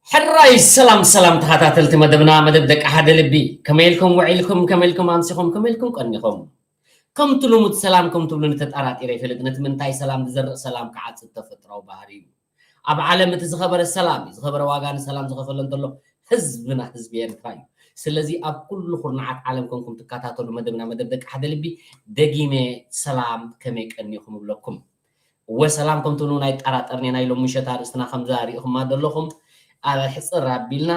ሕራይ ሰላም ሰላም ተኸታተልቲ መደብና፣ መደብ ደቂ ሓደ ልቢ፣ ከመይ ኢልኩም ውዒልኩም፣ ከመይ ኢልኩም ኣምሲኹም፣ ከመይ ኢልኩም ቀኒኹም? ከምቲ ልሙድ ሰላም ከም ትብሉኒ ተጠራጢረ ኣይፈልጥን። ነቲ ምንታይ ሰላም ዝዘርእ ሰላም ክዓጽድ ተፈጥራዊ ባህሪ እዩ። ኣብ ዓለም እቲ ዝኸበረ ሰላም እዩ። ዝኸበረ ዋጋ ንሰላም ዝኸፈለ እንተሎ ህዝብና ህዝቢ ኤርትራ እዩ። ስለዚ ኣብ ኩሉ ኩርናዓት ዓለም ኮንኩም ትከታተሉ መደብና መደብ ደቂ ሓደ ልቢ ደጊመ ሰላም ከመይ ቀኒኹም እብለኩም። እወ ሰላም ከም ትብሉ ኣይጠራጠርን ኢና ኢሎም ምሸት ኣርእስትና ከምዛ ሪኢኹማ ዘለኹም ኣብ ሕጽር ኣቢልና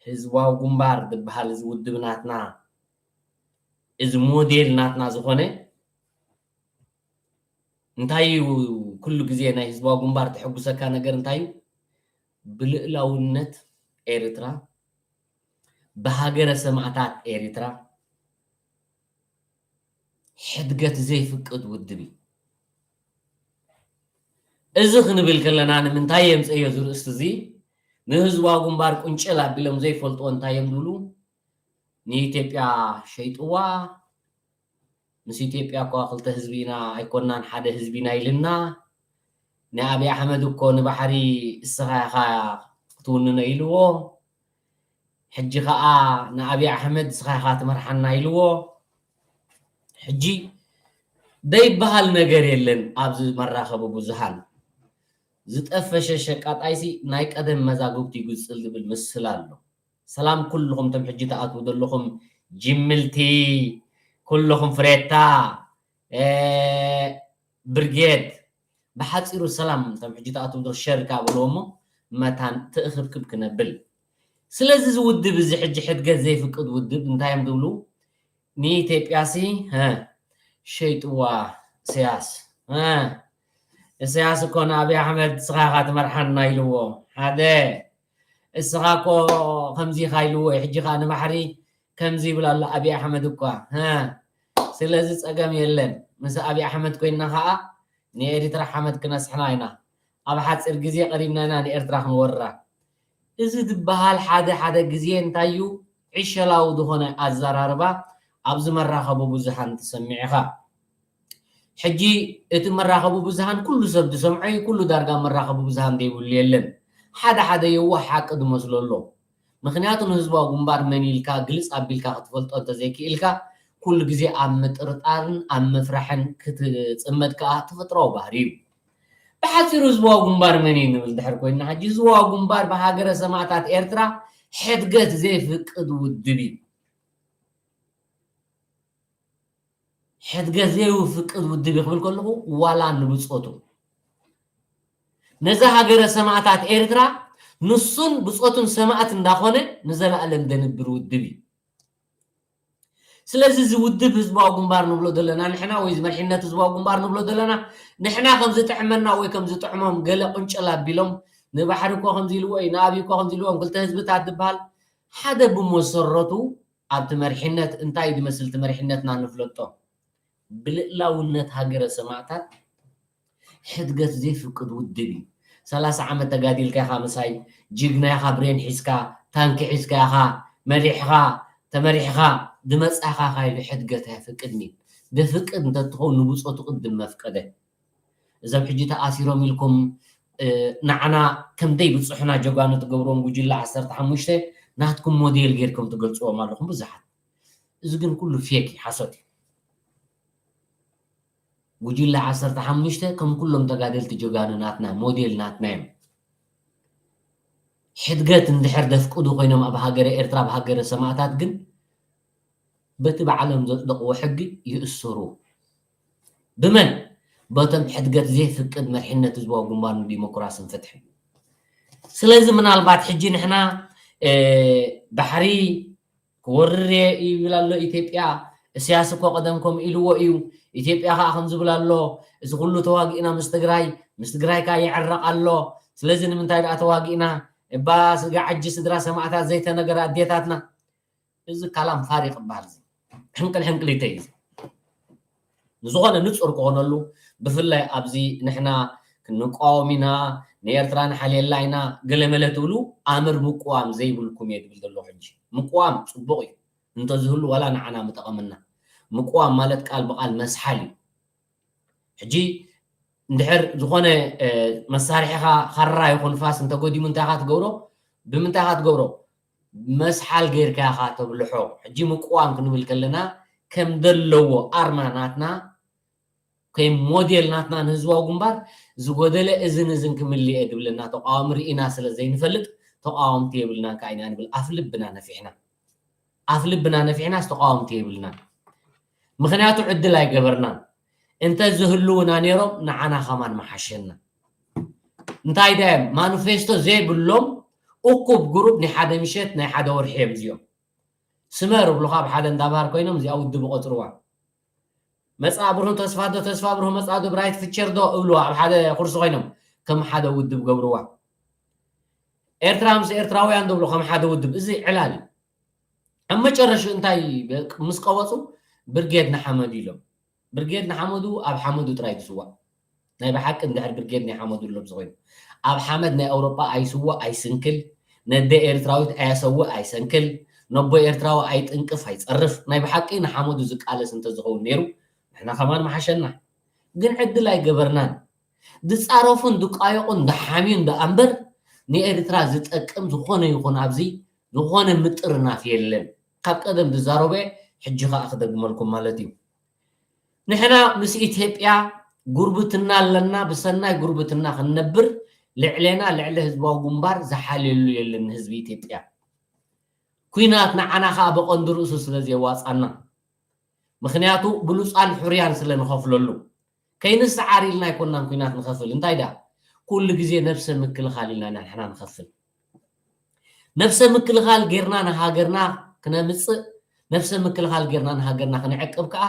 ህዝባዊ ግንባር ዝበሃል እዚ ውድብ ናትና እዚ ሞዴል ናትና ዝኾነ እንታይ እዩ? ኩሉ ግዜ ናይ ህዝባዊ ግንባር ተሐጉሰካ ነገር እንታይ እዩ? ብልእላውነት ኤርትራ፣ ብሃገረ ሰማእታት ኤርትራ ሕድገት ዘይፍቅድ ውድብ እዩ። እዚ ክንብል ከለና ንምንታይ የምፀዮ ዝርእስቲ እዚ ንህዝባዊ ግንባር ቁንጭል ኣቢሎም ዘይፈልጥዎ እንታይ እዮም ዝብሉ? ንኢትዮጵያ ሸይጥዋ፣ ምስ ኢትዮጵያ እኳ ክልተ ህዝቢ ኢና ኣይኮናን ሓደ ህዝቢ ኢና ኢልና፣ ንኣብይ ኣሕመድ እኮ ንባሕሪ እስኻ ኢኻ ክትውንኖ ኢልዎ፣ ሕጂ ኸዓ ንኣብይ ኣሕመድ እስኻ ኢኻ ትመርሓና ኢልዎ። ሕጂ ዘይበሃል ነገር የለን ኣብዚ መራኸቢ ብዙሃን። ዝጠፈሸ ሸቃጣይሲ ናይ ቀደም መዛግብቱ ይግጽል ዝብል ምስል ኣሎ። ሰላም ኩልኹም ቶም ሕጂ ትኣትዉ ዘለኹም ጅምልቲ፣ ኩልኹም ፍሬታ፣ ብርጌድ፣ ብሓፂሩ ሰላም ቶም ሕጂ ትኣትዉ ዘለኹም ሸር ከኣ በልዎ እሞ መታን ትእኽብክብ ክነብል። ስለዚ እዚ ውድብ እዚ ሕጂ ሕድገት ዘይፍቅድ ውድብ እንታይ እዮም ዝብሉ? ንኢትዮጵያሲ ሸይጥዋ። እሰያስ እሰያስ እኮ ንኣብይ ኣሕመድ እስኻ ኢኻ ትመርሓና ኢልዎ ሓደ። እስኻ እኮ ከምዚ ኢኻ ኢልዎ እዩ። ሕጂ ኸዓ ንባሕሪ ከምዚ ይብል ኣሎ ኣብይ ኣሕመድ እኳ። ስለዚ ጸገም የለን። ምስ ኣብይ ኣሕመድ ኮይንና ኸዓ ንኤሪትራ ሓመድ ክነስሕና ኢና። ኣብ ሓጺር ግዜ ቀሪብና ኢና ንኤርትራ ክንወራ። እዚ ዝበሃል ሓደ ሓደ ግዜ እንታይ እዩ ዕሸላዊ ዝኾነ ኣዘራርባ ኣብዚ መራኸቢ ብዙሃን ትሰምዕ ኢኻ። ሕጂ እቲ መራኸቢ ብዙሃን ኩሉ ሰብ ዝሰምዖ እዩ፣ ኩሉ ዳርጋ መራኸቢ ብዙሃን ዘይብሉ የለን። ሓደ ሓደ የዋህ ሓቂ ዝመስሎ ኣሎ። ምኽንያቱ ንህዝባዊ ግንባር መን ኢልካ ግልጽ ኣቢልካ ክትፈልጦ እንተዘይክኢልካ ኩሉ ግዜ ኣብ ምጥርጣርን ኣብ ምፍራሕን ክትጽመድ ከኣ ተፈጥሮኣዊ ባህሪ እዩ። ብሓፂሩ ህዝባዊ ግንባር መን እዩ ንብል ድሕር ኮይና ሕጂ ህዝባዊ ግንባር ብሃገረ ሰማእታት ኤርትራ ሕድገት ዘይፍቅድ ውድብ እዩ። ሕድገት ዘይፍቅድ ውድብ እዩ ክብል ከለኹ ዋላ ንብፆቱ ነዛ ሃገረ ሰማእታት ኤርትራ ንሱን ብፆቱን ሰማእት እንዳኾነ ንዘላእለም ደንብር ውድብ እዩ። ስለዚ እዚ ውድብ ህዝባዊ ግንባር ንብሎ ዘለና ንሕና፣ ወይ እዚ መሪሕነት ህዝባዊ ግንባር ንብሎ ዘለና ንሕና፣ ከም ዝጥዕመና ወይ ከም ዝጥዕሞም ገለ ቁንጭል ኣቢሎም፣ ንባሕሪ እኮ ከምዚ ኢልዎ እዩ፣ ንኣብይ እኮ ከምዚ ኢልዎም፣ ክልተ ህዝብታት ዝበሃል ሓደ ብመሰረቱ ኣብቲ መሪሕነት እንታይ እዩ ዝመስል እቲ መሪሕነትና ንፍለጦ። ብልእላውነት ሃገረ ሰማእታት ሕድገት ዘይፍቅድ ውድብ እዩ። ሰላሳ ዓመት ተጋዲልካ ኢኻ ምሳይ፣ ጅግና ኢኻ፣ ብሬን ሒዝካ፣ ታንኪ ሒዝካ ኢኻ መሪሕኻ፣ ተመሪሕኻ ዝመጻኻ ኢሉ ሕድገት ኣየፍቅድን እዩ። ደፍቅድ እንተትኸውን ንብጾቱ ቅድም መፍቀደ። እዞም ሕጂ ተኣሲሮም ኢልኩም ንዓና ከም ደይብጽሑና ጀጋኑ ትገብርዎም ጉጅለ ዓሰርተ ሓሙሽተ ናትኩም ሞዴል ጌርኩም ትገልጽዎም ኣለኹም ብዙሓት። እዚ ግን ኩሉ ፌክ እዩ፣ ሓሶት እዩ። ጉጅለ ዓሰርተ ሓሙሽተ ከም ኩሎም ተጋደልቲ ጀጋኑ ናትና፣ ሞዴል ናትና እዮም። ሕድገት እንድሕር ደፍቅዱ ኮይኖም ኣብ ሃገረ ኤርትራ፣ ኣብ ሃገረ ሰማእታት ግን በቲ ባዕሎም ዘጽደቕዎ ሕጊ ይእሰሩ። ብመን? በቶም ሕድገት ዘይፍቅድ መርሕነት ህዝባዊ ግንባር ንዲሞክራስን ፍትሕን። ስለዚ ምናልባት ሕጂ ንሕና ባሕሪ ክወርር እየ ይብል ኣሎ ኢትዮጵያ። እስያስ እኮ ቀደም ከምኡ ኢልዎ እዩ። ኢትዮጵያ ከዓ ከም ዝብል ኣሎ፣ እዚ ኩሉ ተዋጊእና ምስ ትግራይ፣ ምስ ትግራይ ከዓ ይዕረቕ ኣሎ። ስለዚ ንምንታይ ደኣ ተዋጊእና? እባ ስጋ ዓጂ ስድራ ሰማእታት ዘይተነገረ ኣዴታትና። እዚ ካላም ፋሪቅ ይበሃል። እዚ ሕንቅል ሕንቅሊተይ እዩ። ንዝኾነ ንጹር ክኾነሉ፣ ብፍላይ ኣብዚ ንሕና ክንቃወም ኢና፣ ንኤርትራ ንሓልየላ ኢና፣ ገለመለ ትብሉ፣ ኣምር ምቅዋም ዘይብልኩም እየ ዝብል ዘለኹ። ሕጂ ምቅዋም ጽቡቕ እዩ፣ እንተዝህሉ ዋላ ንዓና ምጠቐመና። ምቅዋም ማለት ቃል ብቃል መስሓል እዩ። ሕጂ እንድሕር ዝኾነ መሳርሒኻ፣ ካራ ይኹን ፋስ እንተጎዲሙ እንታይ ኢኻ ትገብሮ? ብምንታይ ኢኻ ትገብሮ? መስሓል ጌርካ ኢኻ ተብልሖ። ሕጂ ምቅዋም ክንብል ከለና ከም ዘለዎ ኣርማ ናትና፣ ከም ሞዴል ናትና ንህዝባዊ ግንባር ዝጎደለ እዝን እዝን ክምልእ እየ ዝብለና ተቃዋሚ ርኢና ስለ ዘይንፈልጥ፣ ተቃወምቲ የብልናን ከኣ ኢና ንብል። ኣፍ ልብና ነፊሕና፣ ኣፍ ልብና ነፊሕናስ ተቃወምቲ የብልናን። ምኽንያቱ ዕድል ኣይገበርናን። እንተ ዝህልውና ነይሮም ንዓና ከማን መሓሸና። እንታይ ድዮም ማኒፌስቶ ዘይብሎም እኩብ ግሩፕ ናይ ሓደ ምሸት ናይ ሓደ ወርሒ እዮም እዚኦም። ስመር ብሉኻ ኣብ ሓደ እንዳባር ኮይኖም እዚኣ ውድብ ቆጽርዋ። መጻ ብርሁ ተስፋ ዶ፣ ተስፋ ብርሁ መጻ ዶ፣ ብራይት ፊቸር ዶ እብልዋ ኣብ ሓደ ኩርሲ ኮይኖም ከም ሓደ ውድብ ገብርዋ። ኤርትራ ምስ ኤርትራውያን ዶ ብሎ ከም ሓደ ውድብ። እዚ ዕላል እዩ። ኣብ መጨረሹ እንታይ ምስ ቀወጹ ብርጌድ ንሓመዱ ኢሎም። ብርጌድ ንሓመዱ ኣብ ሓመዱ ጥራይ ትስዋእ። ናይ ብሓቂ እንድሕር ብርጌድ ናይ ሓመዱ ኣሎ ብዝኾይኑ ኣብ ሓመድ ናይ ኣውሮጳ ኣይስዋእ ኣይስንክል፣ ነደ ኤርትራዊት ኣያሰውእ ኣይሰንክል፣ ነቦ ኤርትራዊ ኣይጥንቅፍ ኣይጸርፍ። ናይ ብሓቂ ንሓመዱ ዝቃለስ እንተዝኸውን ነይሩ ንሕና ከማን ምሓሸና። ግን ዕድል ኣይገበርናን። ዝጻረፉን ዝቃየቑን ዝሓምዩን ደኣ እምበር ንኤርትራ ዝጠቅም ዝኾነ ይኹን ኣብዚ ዝኾነ ምጥርናፍ የለን። ካብ ቀደም ዝዛረቦ ሕጂ ከኣ ክደግመልኩም ማለት እዩ። ንሕና ምስ ኢትዮጵያ ጉርብትና ኣለና፣ ብሰናይ ጉርብትና ክንነብር ልዕሌና ልዕሊ ህዝባዊ ግንባር ዝሓልየሉ የለን ንህዝቢ ኢትዮጵያ። ኲናት ንዓና ከኣ ብቐንዱ ርእሱ ስለ ዘየዋጻና። ምኽንያቱ ብሉጻን ሕሩያን ስለ ንኸፍለሉ። ከይንሰዓር ኢልና ኣይኮናን ኲናት ንኸፍል። እንታይ ደኣ? ኩሉ ግዜ ነብሰ ምክልኻል ኢልና ኢና ንሕና ንኸፍል። ነብሰ ምክልኻል ጌርና ንሃገርና ክነምጽእ፣ ነብሰ ምክልኻል ጌርና ንሃገርና ክንዕቅብ ከኣ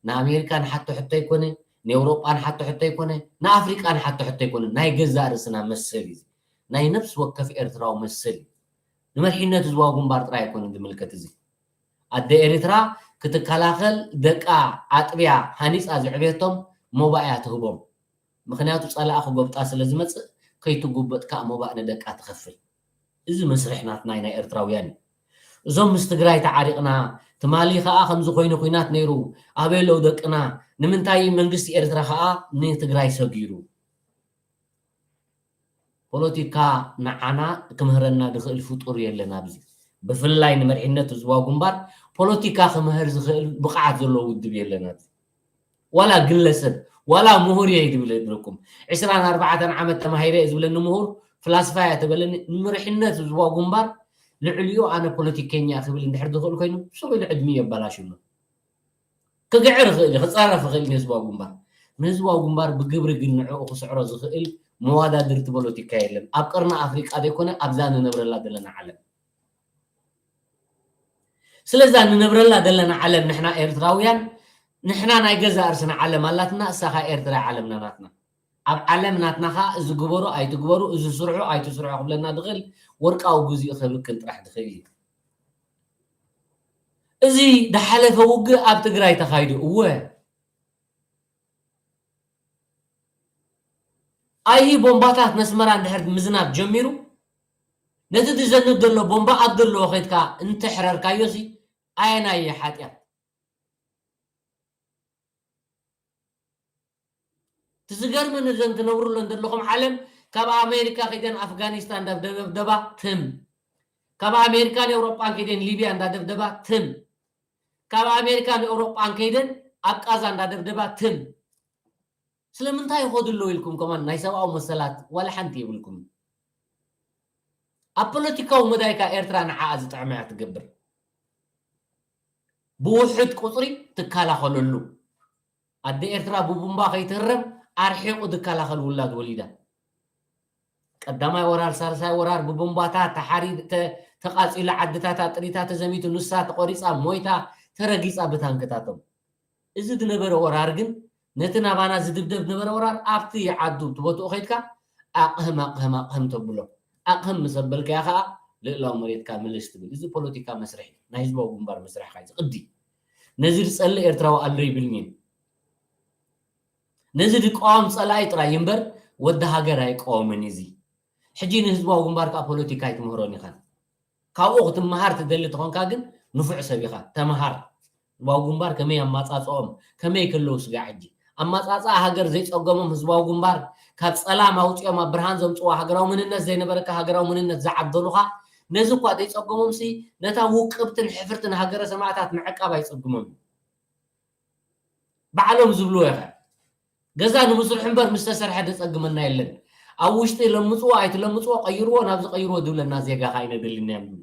ንኣሜሪካ ንሓቶ ሕቶ ኣይኮነ፣ ንኤውሮጳ ንሓቶ ሕቶ ኣይኮነ፣ ንኣፍሪቃ ንሓቶ ሕቶ ኣይኮነ። ናይ ገዛእ ርእስና መሰል እዩ። ናይ ነብሲ ወከፍ ኤርትራዊ መሰል እዩ። ንመሪሕነት ህዝባዊ ግንባር ጥራይ ኣይኮነን ዝምልከት እዚ። ኣደ ኤርትራ ክትከላኸል ደቃ ኣጥብያ ሃኒጻ ዘዕበየቶም ሞባእ እያ ትህቦም። ምኽንያቱ ጸላኢ ክጎብጣ ስለ ዝመጽእ ከይትጉበጥ ከኣ ሞባእ ንደቃ ትኸፍል። እዚ መስርሕ ናትና ናይ ኤርትራውያን እዩ። እዞም ምስ ትግራይ ተዓሪቕና፣ ትማሊ ከኣ ከምዚ ኮይኑ ኲናት ነይሩ፣ ኣበይ ኣለዉ ደቅና? ንምንታይ መንግስቲ ኤርትራ ከኣ ንትግራይ ሰጊሩ? ፖለቲካ ንዓና ክምህረና ዝኽእል ፍጡር የለን ኣብዚ። ብፍላይ ንመሪሕነት ህዝባዊ ግንባር ፖለቲካ ክምህር ዝኽእል ብቕዓት ዘለዎ ውድብ የለን ኣብዚ። ዋላ ግለሰብ፣ ዋላ ምሁር እየ ዝብል የብለኩም። ዕስራን ኣርባዕተን ዓመት ተማሂረ እየ ዝብለኒ ምሁር፣ ፍላስፋ እየ ተበለኒ፣ ንምርሕነት ህዝባዊ ግንባር ልዕሊኡ ኣነ ፖለቲከኛ ክብል እንድሕር ዝኽእል ኮይኑ፣ ስቕ ኢሉ ዕድሚኡ የበላሽሎ። ክግዕር ይኽእል እዩ፣ ክጻረፍ ይኽእል እዩ ንህዝባዊ ግንባር። ንህዝባዊ ግንባር ብግብሪ ግን ንዕኡ ክስዕሮ ዝኽእል መዋዳድርቲ ፖለቲካ የለን። ኣብ ቀርኒ ኣፍሪቃ ዘይኮነ ኣብዛ ንነብረላ ዘለና ዓለም። ስለዛ ንነብረላ ዘለና ዓለም ንሕና ኤርትራውያን፣ ንሕና ናይ ገዛእ ርእስና ዓለም ኣላትና፣ እሳ ኸኣ ኤርትራ ዓለምና ናትና። ኣብ ዓለም ናትና ኸኣ እዚ ግበሩ ኣይትግበሩ፣ እዚ ስርሑ ኣይትስርሑ ክብለና ዝኽእል ወርቃዊ ግዜኡ ከብክን ጥራሕ ዝኽእል እዩ። እዚ ዝሓለፈ ውግእ ኣብ ትግራይ ተኻይዱ፣ እወ። ኣይሂ ቦምባታት ነስመራ እንድሕር ምዝናብ ጀሚሩ፣ ነቲ ዝዘንብ ዘሎ ቦምባ ኣብ ዘለዎ ኸይድካ እንተሕረርካዮሲ ኣየናይ እዩ ሓጢኣት? እቲ ዝገርመኒ እዘን ትነብሩለን ዘለኹም ዓለም፣ ካብ ኣሜሪካ ከይደን ኣፍጋኒስታን እንዳደብደባ ትም፣ ካብ ኣሜሪካን ኤውሮጳን ከይደን ሊብያ እንዳደብደባ ትም፣ ካብ ኣሜሪካን ኤውሮጳን ከይደን ኣብ ቃዛ እንዳደብደባ ትም። ስለምንታይ ይኸዱ ኣለዉ ኢልኩም ከማን ናይ ሰብኣዊ መሰላት ዋላ ሓንቲ የብልኩም። ኣብ ፖለቲካዊ መዳይካ ኤርትራ ንዓኣ ዝጥዕማ እያ ትገብር። ብውሑድ ቁጽሪ ትከላኸለሉ። ኣደ ኤርትራ ብቡምባ ከይትህረም ኣርሒቑ ዝከላኸል ውላድ ወሊዳ። ቀዳማይ ወራር፣ ሳልሳይ ወራር ብቡምባታት ተሓሪ-፣ ተ-፣ ተቓጺሉ፣ ዓድታታ ጥሪታ ተዘሚቱ፣ ንሳ ተቖሪጻ፣ ሞይታ፣ ተረጊጻ ብታንክታቶም። እዚ ዝነበረ ወራር ግን ነቲ ናባና ዝድብደብ ዝነበረ ወራር ኣብቲ ዓዱ፣ እቲ ቦትኡ ከይድካ ኣቕህም፣ ኣቕህም፣ ኣቕህም ተብሎ። ኣቕህም ምስ ኣበልካዮ ከኣ ልእላው መሬትካ ምልስ ትብል። እዚ ፖለቲካ መስርሕ እዩ፣ ናይ ህዝባዊ ግንባር መስርሕ ኸኣ እዩ፣ እዚ ቅዲ። ነዚ ዝጸልእ ኤርትራዊ ኣሎ ይብልኒ። ነዚ ዝቃወም ጸላኢ ጥራይ እምበር ወዲ ሃገር ኣይቃወምን እዩ። እዚ ሕጂ ንህዝባዊ ግንባር ከኣ ፖለቲካ ኣይትምህሮን ኢኻን። ካብኡ ክትመሃር ትደሊ ተኾንካ ግን ንፉዕ ሰብ ኢኻ፣ ተመሃር። ህዝባዊ ግንባር ከመይ ኣማጻጽኦም፣ ከመይ ከለዉ ስጋዕ ሕጂ። ኣማጻጽኣ ሃገር ዘይጸገሞም ህዝባዊ ግንባር፣ ካብ ጸላም ኣውጺኦም ኣብ ብርሃን ዘምጽእዋ ሃገራዊ መንነት ዘይነበረካ ሃገራዊ መንነት ዝዓደሉኻ፣ ነዚ እኳ ዘይጸገሞምሲ ነታ ውቅብትን ሕፍርትን ሃገረ ሰማእታት ምዕቃብ ኣይጸግሞም እዩ። ባዕሎም ዝብልዎ ኢኻ። ገዛ ንምስርሑ እምበር ምስ ተሰርሐ ዘጸግመና የለን። ኣብ ውሽጢ ለምጽዎ ኣይትለምጽዎ፣ ቀይርዎ፣ ናብዚ ቀይርዎ ዝብለና ዜጋ ኸኣ ኣይነደልን ኢና ንብል።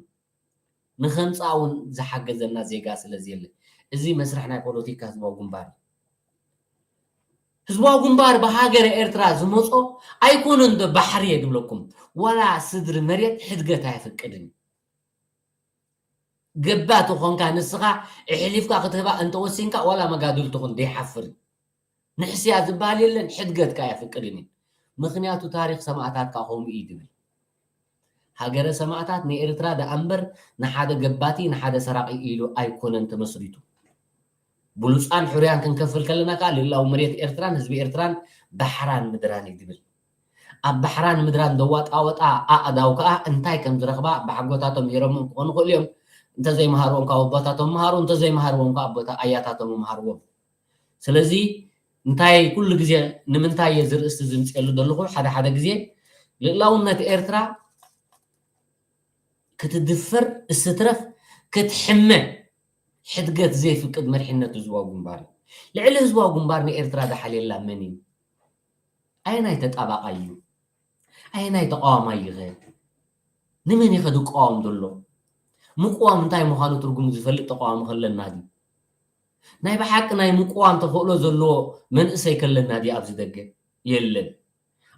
ንኸምጽኣ እውን ዝሓገዘና ዜጋ ስለ ዘየለ። እዚ መስርሕ ናይ ፖለቲካ ህዝባዊ ግንባር እዩ። ህዝባዊ ግንባር ብሃገረ ኤርትራ ዝመጾ ኣይኮነን ዶ ባሕሪ እየ ዝብለኩም። ዋላ ስድሪ መሬት ሕድገት ኣየፍቅድን እዩ። ገባቲ ኾንካ ንስኻ ኣሕሊፍካ ክትህባ እንተወሲንካ ዋላ መጋድል ትኹን ዘይሓፍር እዩ። ንሕስያ ዝበሃል የለን፣ ሕድገት ከኣ ኣየፍቅድን እዩ። ምኽንያቱ ታሪኽ ሰማእታትካ ከምኡ እዩ ዝብል። ሃገረ ሰማእታት ንኤርትራ ደኣ እምበር ንሓደ ገባቲ ንሓደ ሰራቒ ኢሉ ኣይኮነን ተመስሪቱ። ብሉጻን ሕሩያን ክንከፍል ከለና ከኣ ልእላዊ መሬት ኤርትራን ህዝቢ ኤርትራን ባሕራን ምድራን እዩ ዝብል። ኣብ ባሕራን ምድራን ዘዋጣወጣ ኣእዳው ከኣ እንታይ ከም ዝረኽባ ብሓጎታቶም ሂሮሞም ክኾኑ ይኽእሉ እዮም። እንተዘይመሃርዎም ካብ ኣቦታቶም መሃሩ፣ እንተዘይመሃርዎም ካብ ኣቦታ ኣያታቶም መሃርዎም። ስለዚ እንታይ ኩሉ ግዜ ንምንታይ እየ እዚ ርእስቲ ዝምፅየሉ ዘለኹ? ሓደ ሓደ ግዜ ልእላውነት ኤርትራ ክትድፈር እስትረፍ ክትሕመ ሕድገት ዘይፍቅድ መሪሕነት ህዝባዊ ግንባር እዩ። ልዕሊ ህዝባዊ ግንባር ንኤርትራ ዝሓልየላ መን እዩ? ኣየናይ ተጣባቓይ እዩ? ኣየናይ ተቃዋማይ እዩ ኸ? ንመን እዩ ኸ ዝቃወም ዘሎ? ምቅዋም እንታይ ምዃኑ ትርጉም ዝፈልጥ ተቃዋሚ ከለና ድዩ? ናይ ብሓቂ ናይ ምቅዋም ተኽእሎ ዘለዎ መንእሰይ ከለና ድዩ ኣብዚ ደገ? የለን።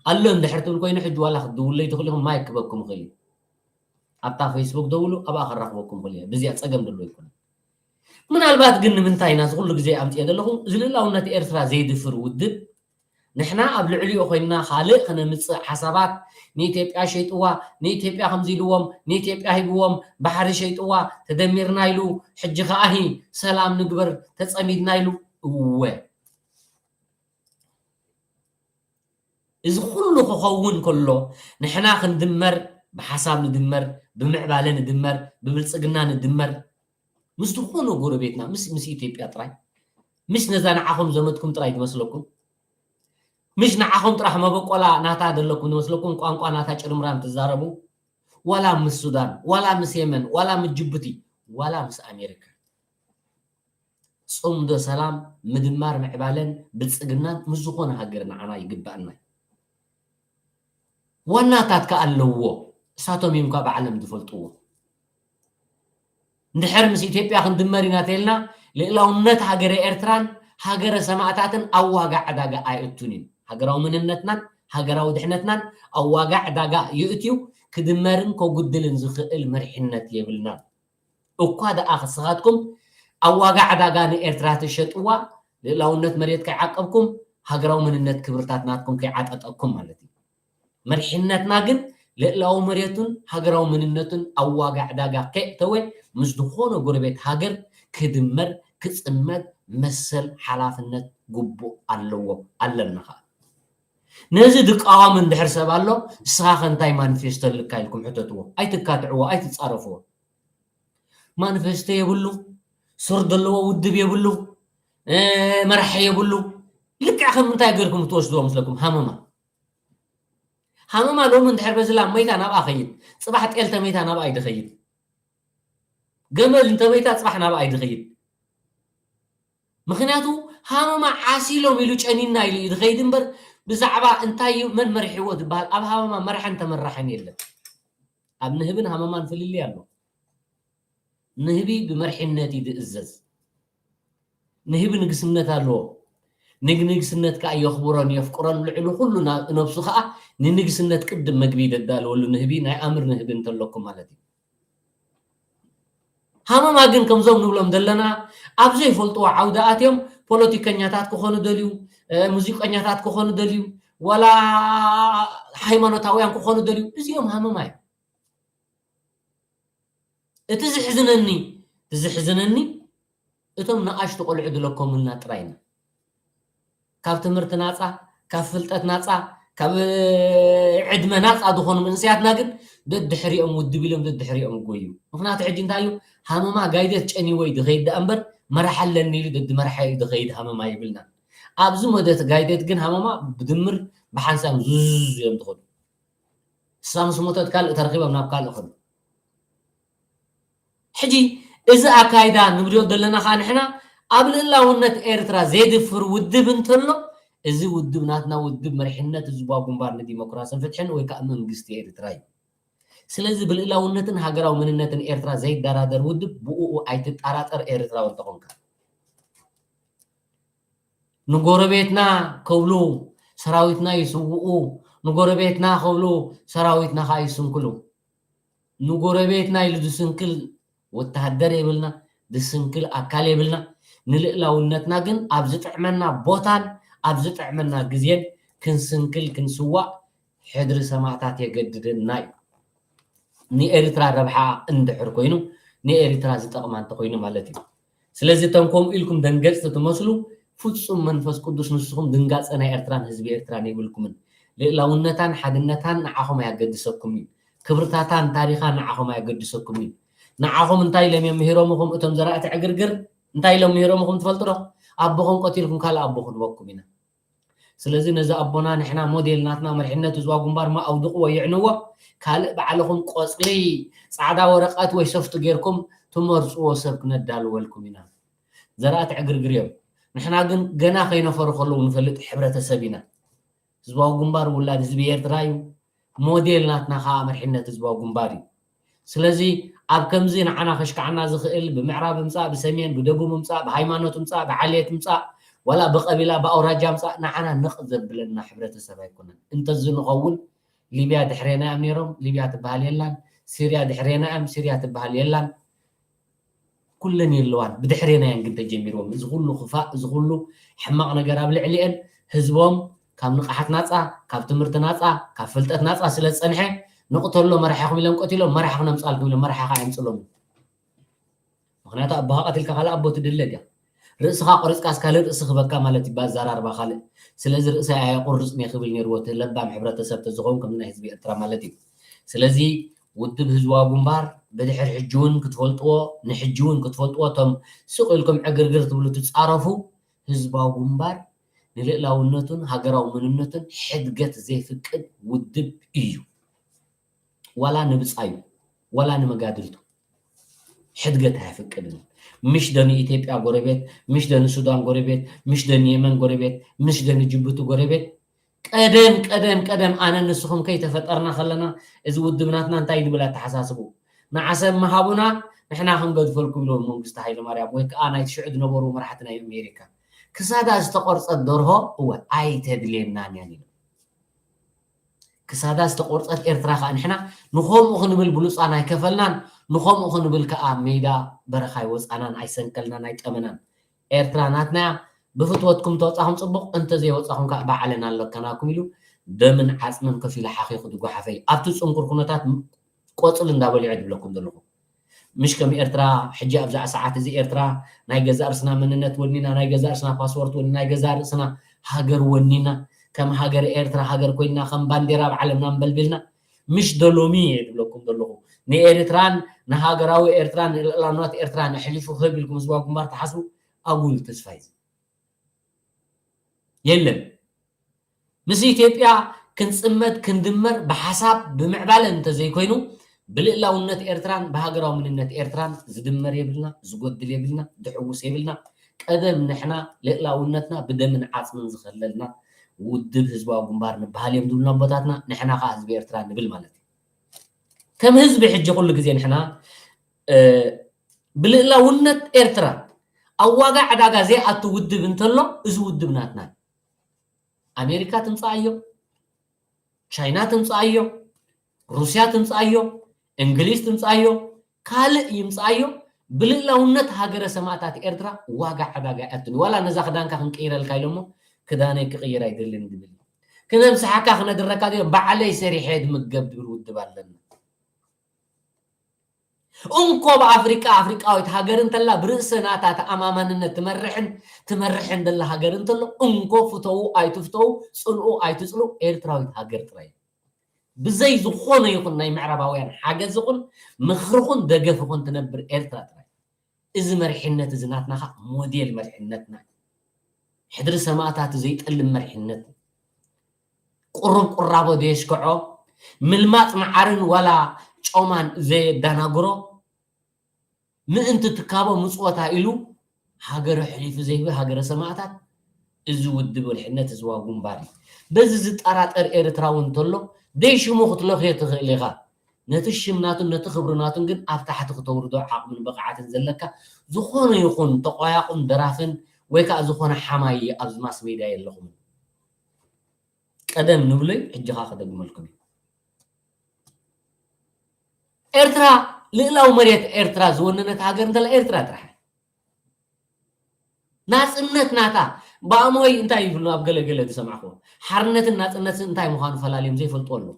ኣሎ እንድሕር ትብል ኮይኑ ሕጂ ዋላ ክትድውለይ ትኽእሉ ኢኹም፣ ማይክ ክበኩም ይኽእል እዩ። ኣብታ ፌስቡክ ደውሉ፣ ኣብኣ ከራኽበኩም ይኽእል እየ። ብዚኣ ጸገም ዘለዎ ኣይኮነን። ምናልባት ግን ንምንታይ ኢና እዚ ኩሉ ግዜ ኣምጽኤ ዘለኹ? እዚ ልእላውነት ኤርትራ ዘይድፍር ውድብ ንሕና ኣብ ልዕሊኡ ኮይንና ካልእ ከነምጽእ ሓሳባት፣ ንኢትዮጵያ ሸይጥዋ፣ ንኢትዮጵያ ከምዚ ኢልዎም፣ ንኢትዮጵያ ሂብዎም፣ ባሕሪ ሸይጥዋ፣ ተደሚርና ኢሉ፣ ሕጂ ከኣ ሂ ሰላም ንግበር ተጸሚድና ኢሉ። እወ። እዚ ኩሉ ክኸውን ከሎ ንሕና ክንድመር፣ ብሓሳብ ንድመር፣ ብምዕባለ ንድመር፣ ብብልጽግና ንድመር፣ ምስ ዝኾነ ጎረቤትና፣ ምስ፣ ምስ ኢትዮጵያ ጥራይ፣ ምስ ነዛ ንዓኹም ዘመትኩም ጥራይ ዝመስለኩም፣ ምሽ ንዓኹም ጥራሕ መበቆላ ናታ ዘለኩም ዝመስለኩም፣ ቋንቋ ናታ ጭርምራም ትዛረቡ፣ ዋላ ምስ ሱዳን፣ ዋላ ምስ የመን፣ ዋላ ምስ ጅቡቲ፣ ዋላ ምስ ኣሜሪካ። ጽምዶ ሰላም፣ ምድማር፣ ምዕባለን ብልጽግናን ምስ ዝኾነ ሃገር ንዓና ይግባኣና እዩ። ዋናታት ከኣ ኣለዎ፣ እሳቶም እዮም ካብ ዓለም ዝፈልጥዎ። እንድሕር ምስ ኢትዮጵያ ክንድመር ኢና ተልና፣ ልእላውነት ሃገረ ኤርትራን ሃገረ ሰማእታትን ኣብ ዋጋ ዕዳጋ ኣይእቱን እዩ። ሃገራዊ መንነትናን ሃገራዊ ድሕነትናን ኣብ ዋጋ ዕዳጋ ይእትዩ፣ ክድመርን ከጉድልን ዝኽእል መሪሕነት የብልናን። እኳ ደኣ ክስኻትኩም ኣብ ዋጋ ዕዳጋ ንኤርትራ ትሸጥዋ፣ ልእላውነት መሬት ከይዓቀብኩም፣ ሃገራዊ መንነት ክብርታት ናትኩም ከይዓጠጠኩም ማለት እዩ። መሪሕነትና ግን ልእላዊ መሬቱን ሃገራዊ መንነቱን ኣብ ዋጋ ዕዳጋ ከየእተወ፣ ምስ ዝኾነ ጎረቤት ሃገር ክድመር፣ ክጽመድ መሰል ሓላፍነት ግቡእ ኣለዎ፣ ኣለና ኸኣ። ነዚ ድቃዋም እንድሕር ሰብ ኣሎ፣ ንስኻ ከ እንታይ ማኒፌስቶ ኣለካ ኢልኩም ሕተትዎ። ኣይትካትዕዎ፣ ኣይትጻረፍዎ። ማኒፌስቶ የብሉ፣ ሱር ዘለዎ ውድብ የብሉ፣ እ፣ መራሒ የብሉ። ልክዕ ከም ምንታይ ገርኩም ትወስድዎ ምስለኩም? ሃመማ። ሃመማ ሎሚ እንድሕር በዚ ላም መይታ ናብኣ ኸይድ፣ ጽባሕ ጤል ተመይታ ናብኣ እዩ ድኸይድ። ገመል እንተመይታ ጽባሕ ናብኣ እዩ ድኸይድ። ምኽንያቱ ሃመማ ዓሲሎም ኢሉ ጨኒና ኢሉ እዩ ድኸይድ እምበር ብዛዕባ እንታይ እዩ፣ መን መሪሕዎ ዝበሃል፣ ኣብ ሃመማ መራሕን ተመራሕን የለን። ኣብ ንህብን ሃመማን ፍልልይ ኣሎ። ንህቢ ብመርሒነት እዩ ዝእዘዝ። ንህቢ ንግስነት ኣለዎ። ንግ-፣ ንግስነት ከኣ የኽብሮን የፍቅሮን፣ ልዕሊ ኩሉ ና-፣ ነብሱ ከኣ ንንግስነት ቅድም መግቢ ደዳለወሉ ንህቢ፣ ናይ ኣምር ንህቢ እንተለኩም ማለት እዩ። ሃመማ ግን ከምዞም ንብሎም ዘለና ኣብ ዘይፈልጥዎ ዓውዲ ኣትዮም ፖለቲከኛታት ክኾኑ ደልዩ፣ እ፣ ሙዚቀኛታት ክኾኑ ደልዩ፣ ዋላ ሃይማኖታውያን ክኾኑ ደልዩ፣ እዚኦም ሃመማ እዮም። እቲ ዝሕዝነኒ፣ እቲ ዝሕዝነኒ እቶም ንኣሽቱ ቆልዑ ድለኮምልና ጥራይ ኢና። ካብ ትምህርቲ ናጻ፣ ካብ ፍልጠት ናጻ፣ ካብ ዕድመ ናጻ ዝኾኑ መንእሰያትና ግን ደድሕሪኦም ውድብ ኢሎም ደድሕሪኦም ይጎዩ። ምኽንያቱ ሕጂ እንታይ እዩ? ሃመማ ጋይደት ጨኒዎ እዩ ድኸይድ ደኣ እምበር መራሕ ኣለኒ ኢሉ ደድመርሐ እዩ ድኸይድ ሃመማ ይብልና። ኣብዚ መደት ጋይደት ግን ሃመማ ብድምር ብሓንሳብ ዙዝ እዮም ዝኸዱ። እሳ ምስ ሞተት ካልእ ተረኺቦም ናብ ካልእ ኸዱ። ሕጂ እዚ ኣካይዳ ንብልዮ ዘለና ኸኣ ንሕና ኣብ ልእላውነት ኤርትራ ዘየድፍር ውድብ እንተሎ፣ እዚ ውድብ ናትና ውድብ መሪሕነት ህዝባዊ ግንባር ንዲሞክራስን ፍትሕን ወይ ከኣ መንግስቲ ኤርትራ እዩ። ስለዚ ብልእላውነትን ሃገራዊ መንነትን ኤርትራ ዘይደራደር ውድብ ብእኡ ኣይትጠራጠር ኤርትራዊ እንተኾንካ። ንጎረቤትና ክብሉ ሰራዊትና ይስውኡ፣ ንጎረቤትና ክብሉ ሰራዊትና ኸኣ ይስንክሉ። ንጎረቤትና ኢሉ ዝስንክል ወተሃደር የብልና፣ ዝስንክል ኣካል የብልና። ንልእላውነትና ግን ኣብ ዝጥዕመና ቦታን ኣብ ዝጥዕመና ግዜን ክንስንክል ክንስዋእ ሕድሪ ሰማእታት የገድደና እዩ። ንኤርትራ ረብሓ እንድሕር ኮይኑ፣ ንኤርትራ ዝጠቕማ እንተኾይኑ ማለት እዩ። ስለዚ እቶም ከምኡ ኢልኩም ደንገጽቲ ትመስሉ፣ ፍጹም መንፈስ ቅዱስ ንስኹም ድንጋጸ ናይ ኤርትራን ህዝቢ ኤርትራን የብልኩምን። ልእላውነታን ሓድነታን ንዓኹም ኣየገድሰኩምን እዩ። ክብርታታን ታሪኻን ንዓኹም ኣየገድሰኩምን እዩ። ንዓኹም እንታይ ኢሎም እዮም ምሂሮምኹም እቶም ዘራእቲ ዕግርግር? እንታይ ኢሎም ምሂሮምኹም ትፈልጡ ዶ? ኣቦኹም ቀቲልኩም ካልእ ኣቦ ክንበኩም ኢና። ስለዚ ነዚ ኣቦና ንሕና ሞዴል ናትና መሪሕነት ህዝባዊ ግንባር እሞ ኣውድቕዎ የዕንዎ። ካልእ ባዕልኹም ቆጽሊ ጻዕዳ ወረቐት ወይ ሶፍት ጌርኩም ትመርጽዎ ሰብ ክነዳልወልኩም ኢና። ዘራእቲ ዕግርግር እዮም። ንሕና ግን ገና ከይነፈሩ ከለዉ ንፈልጥ ሕብረተሰብ ኢና። ህዝባዊ ግንባር ውላድ ህዝቢ ኤርትራ እዩ። ሞዴል ናትና ከኣ መሪሕነት ህዝባዊ ግንባር እዩ። ስለዚ ኣብ ከምዚ ንዓና ከሽክዓና ዝኽእል ብምዕራብ ምጻእ፣ ብሰሜን፣ ብደቡብ ምጻእ፣ ብሃይማኖት ምጻእ፣ ብዓሌት ምጻእ፣ ዋላ ብቐቢላ፣ ብኣውራጃ ምጻእ ንዓና ንቕ ዘብለና ሕብረተሰብ ኣይኮነን። እንተዚ ንኸውን ሊብያ ድሕሬና እዮም ነይሮም፣ ሊብያ ትበሃል የላን። ሲርያ ድሕሬና እዮም፣ ሲርያ ትበሃል የላን። ኩለን የለዋን፣ ብድሕሬና እየን ግን ተጀሚርዎም። እዚ ኩሉ ክፋእ፣ እዚ ኩሉ ሕማቕ ነገር ኣብ ልዕሊአን ህዝቦም ካብ ንቕሓት ናጻ፣ ካብ ትምህርቲ ናጻ፣ ካብ ፍልጠት ናጻ ስለ ዝጸንሐ፣ ንቕተሎ መራሒኹም ኢሎም ቀቲሎም፣ መራሒ ክነምጻልኩም ኢሎም መራሒ ከኣ የምጽሎም። ምኽንያቱ ኣቦኻ ቀቲልካ ካልእ ኣቦ ትድለ ድያ? ርእስኻ ቆሪጽካስ ካልእ ርእሲ ክበካ ማለት እዩ፣ ብኣዘራርባ ካልእ። ስለዚ ርእሰይ ኣየቁርጽን እየ ክብል ነይርዎ እቲ ለባም ሕብረተሰብ ተዝኸውን ከምዚ ናይ ህዝቢ ኤርትራ ማለት እዩ። ስለዚ ውድብ ህዝባዊ ግንባር ብድሕር ሕጂ እውን ክትፈልጥዎ፣ ንሕጂ እውን ክትፈልጥዎ፣ እቶም ስቕ ኢልኩም ዕግርግር ትብሉ ትጻረፉ፣ ህዝባዊ ግንባር ንልእላውነቱን ሃገራዊ መንነቱን ሕድገት ዘይፍቅድ ውድብ እዩ። ዋላ ንብጻዩ፣ ዋላ ንመጋድልቱ ሕድገት ኣየፍቅድን። ምሽ ዶ ንኢትዮጵያ ጎረቤት፣ ምሽ ዶ ንሱዳን ጎረቤት፣ ምሽ ዶ ንየመን ጎረቤት፣ ምሽ ዶ ንጅቡቲ ጎረቤት፣ ቀደም፣ ቀደም፣ ቀደም ኣነ ንስኹም ከይተፈጠርና ከለና፣ እዚ ውድብ ናትና እንታይ ድብል ኣተሓሳስቡ? ንዓሰብ ምሃቡና፣ ንሕና ክንገድፈልኩም ኢሎም መንግስቲ ሃይለማርያም ወይ ከኣ ናይ ትሽዑ ዝነበሩ መራሕቲ ናይ ኣሜሪካ። ክሳዳ ዝተቖርጸት ደርሆ፣ እወ፣ ኣይተድልየናን እያን ኢሎም። ክሳዳ ዝተቆርፀት ኤርትራ ከዓ ንሕና ንኸምኡ ክንብል ብሉፃን ኣይከፈልናን፣ ንኸምኡ ክንብል ከዓ ሜዳ በረኻ ኣይወፃናን፣ ኣይሰንከልናን፣ ኣይጠመናን። ኤርትራ ናትና እያ። ብፍትወትኩም ተወፃኹም ፅቡቕ፣ እንተዘይወፃኹም ከዓ ባዕልና ኣለካናኩም ኢሉ ደምን ዓፅምን ከፊሉ ሓኺኹ ዝጓሓፈ እዩ። ኣብቲ ፅንኩር ኩነታት ቆፅሊ እንዳበሊዑ ድብለኩም ዘለኹ። ምሽ ከም ኤርትራ ሕጂ ኣብዛ ሰዓት እዚ ኤርትራ ናይ ገዛእ ርእስና መንነት ወኒና፣ ናይ ገዛእ ርእስና ፓስፖርት ወኒና፣ ናይ ገዛእ ርእስና ሃገር ወኒና፣ ከም ሃገር ኤርትራ ሃገር ኮይና፣ ከም ባንዴራ ኣብ ዓለምና ኣንበልቢልና፣ ምሽ ዶ ሎሚ እየ ድብለኩም ዘለኹ። ንኤርትራን ንሃገራዊ ኤርትራን ንልእላውነት ኤርትራን ኣሕሊፉ ክህብ ኢልኩም ህዝባዊ ግንባር ትሓስቡ ኣጉል ተስፋ እዩ። የለን። ምስ ኢትዮጵያ ክንጽመድ ክንድመር ብሓሳብ ብምዕባለ እንተዘይኮይኑ ብልእላውነት ኤርትራን ብሃገራዊ መንነት ኤርትራን ዝድመር የብልና፣ ዝጎድል የብልና፣ ዝሕውስ የብልና። ቀደም ንሕና ልእላውነትና ብደምን ዓጽምን ዝኸለልና ውድብ ህዝባዊ ግንባር ንበሃል እዮም ዝብሉና ኣቦታትና፣ ንሕና ከዓ ህዝቢ ኤርትራ ንብል ማለት እዩ። ከም ህዝቢ ሕጂ ኩሉ ግዜ ንሕና ብልእላውነት ኤርትራ ኣብ ዋጋ ዕዳጋ ዘይኣቱ ውድብ እንተሎ እዚ ውድብ ናትና እዩ። ኣሜሪካ ትምፅኣዮ፣ ቻይና ትምፅኣዮ፣ ሩስያ ትምፅኣዮ፣ እንግሊዝ ትምፅኣዮ፣ ካልእ ይምፅኣዮ፣ ብልእላውነት ሃገረ ሰማእታት ኤርትራ ዋጋ ዕዳጋ ኣይኣቱን። ዋላ ነዛ ክዳንካ ክንቅይረልካ ኢሎሞ ክዳነይ ክቕይር ኣይደልን ዝብል፣ ክነምስሓካ ክነድረካ ዶ ባዕለይ ሰሪሐ ድምገብ ዝብል ውድብ ኣለና። እንኮ ብኣፍሪቃ ኣፍሪቃዊት ሃገር እንተላ ብርእሰ ናታ ተኣማማንነት ትመርሕን ትመርሕን ዘላ ሃገር እንተሎ እንኮ ፍተዉ ኣይትፍተዉ፣ ፅልኡ ኣይትፅልኡ ኤርትራዊት ሃገር ጥራይ። ብዘይ ዝኾነ ይኹን ናይ ምዕራባውያን ሓገዝ ይኹን ምኽሪ ይኹን ደገፍ ይኹን ትነብር ኤርትራ ጥራይ። እዚ መሪሕነት እዚ ናትና ኸዓ ሞዴል መሪሕነትና እዩ። ሕድሪ ሰማእታቱ ዘይጠልም መሪሕነት እዩ። ቁሩብ ቁራቦ ዘየሽክዖ፣ ምልማፅ መዓርን ዋላ ጮማን ዘየደናግሮ፣ ምእንቲ ትካቦ ምፅወታ ኢሉ ሃገሩ ኣሕሊፉ ዘይህብ ሃገረ ሰማእታት እዚ ውድብ ወልሕነት ህዝባዊ ግንባር እዩ። በዚ ዝጠራጠር ኤርትራዊ እንተሎ ደይ ሽሙ ክትለኽዮ ትኽእል ኢኻ። ነቲ ሽም ናቱን ነቲ ክብሪ ናቱን ግን ኣብ ታሕቲ ክተውርዶ ዓቕምን ብቕዓትን ዘለካ ዝኾነ ይኹን ተቋያቑን ደራፍን ወይ ከዓ ዝኾነ ሓማይ ኣብዚ ማስ ሜድያ የለኹምን። ቀደም ንብሎይ ሕጂ ኸዓ ክደግመልኩም እዩ። ኤርትራ ልእላዊ መሬት ኤርትራ ዝወነነት ሃገር እንተላ ኤርትራ ጥራሕ። ናጽነት ናታ ብኣምሆይ እንታይ ይብሉ ኣብ ገለ ገለ ዝሰማዕኹዎ ሓርነትን ናጽነትን እንታይ ምዃኑ ፈላልዮም ዘይፈልጡ ኣለዉ።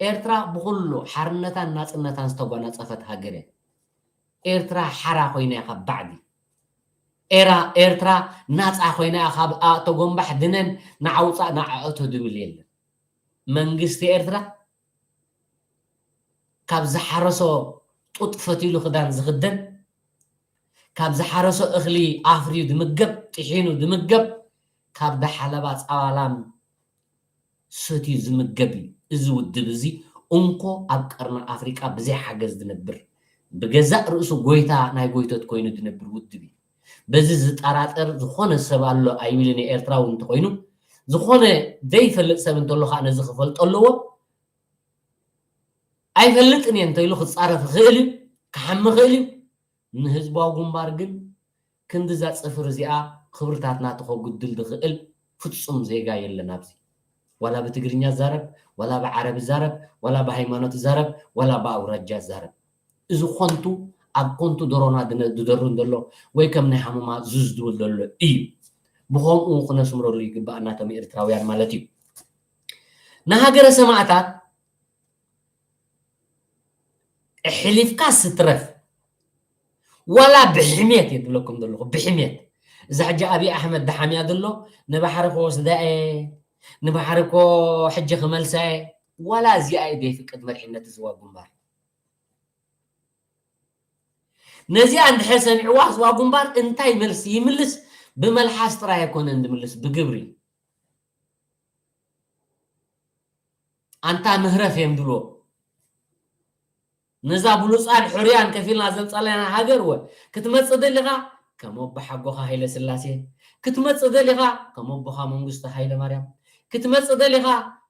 ኤርትራ ብኹሉ ሓርነታን ናጽነታን ዝተጓናጸፈት ሃገር እያ። ኤርትራ ሓራ ኮይና እያ ካብ ባዕዲ። ኤራ-፣ ኤርትራ ናጻ ኮይና እያ ካብ ኣ-፣ ተጎንባሕ ድነን ንዓውጻእ ንዓእቶ ድብል የለን። መንግስቲ ኤርትራ ካብ ዝሓረሶ ጡጥ ፈቲሉ ክዳን ዝኽደን፣ ካብ ዝሓረሶ እኽሊ ኣፍርዩ ዝምገብ፣ ጥሒኑ ዝምገብ፣ ካብ ዝሓለባ ጸባ ላም ሰትዩ ዝምገብ እዩ። እዚ ውድብ እዚ እንኮ ኣብ ቀርኒ ኣፍሪቃ ብዘይ ሓገዝ ዝነብር፣ ብገዛእ ርእሱ ጎይታ ናይ ጎይቶት ኮይኑ ዝነብር ውድብ እዩ። በዚ ዝጠራጠር ዝኾነ ሰብ ኣሎ ኣይብልን እየ፣ ኤርትራዊ እንተኾይኑ። ዝኾነ ዘይፈልጥ ሰብ እንተሎ ከዓ ነዚ ክፈልጦ ኣለዎ። ኣይፈልጥን እየ እንተኢሉ ክጻረፍ ይኽእል እዩ፣ ክሓሚ ይኽእል እዩ። ንህዝባዊ ግንባር ግን ክንድዛ ጽፍሪ እዚኣ ክብርታት ናቱ ከጉድል ዝኽእል ፍጹም ዜጋ የለን ኣብዚ። ዋላ ብትግርኛ ዛረብ፣ ዋላ ብዓረብ ዛረብ፣ ዋላ ብሃይማኖት ዛረብ፣ ዋላ ብኣውራጃ ዛረብ። እዚ ኾንቱ ኣብ ኮንቱ ደሮና ድነ-፣ ድደሩ እንደሎ ወይ ከም ናይ ሃመማ ዙዝ ድብል ዘሎ እዩ። ብኸምኡ ክነስምረሉ ይግባእ እናቶም ኤርትራውያን ማለት እዩ። ንሃገረ ሰማእታት ኣሕሊፍካ ስትረፍ ዋላ ብሕሜት እየ ዝብለኩም ዘለኹ፣ ብሕሜት። እዛ ሕጂ ኣብይ ኣሕመድ ደሓምያ ዘሎ ንባሕሪ ክወስዳ እየ፣ ንባሕሪ እኮ ሕጂ ክመልሳ እየ። ዋላ እዚኣ እየ ዘይፍቅድ መሪሕነት ዝዋ ግንባር። ነዚኣ እንድሕር ሰሚዕዋ ህዝባዊ ግንባር እንታይ መልሲ ይምልስ? ብመልሓስ ጥራይ ኣይኮነን ዝምልስ፣ ብግብሪ። ኣንታ ምህረፍ እዮም ዝብልዎ። ነዛ ብሉፃን ሕሩያን ከፊልና ዘምፃላና ሃገር ወ ክትመፅእ ደሊኻ ከም ኣቦ ሓጎኻ ሃይለ ስላሴ፣ ክትመፅእ ደሊኻ ከም ኣቦኻ መንግስቱ ሃይለ ማርያም፣ ክትመፅእ ደሊኻ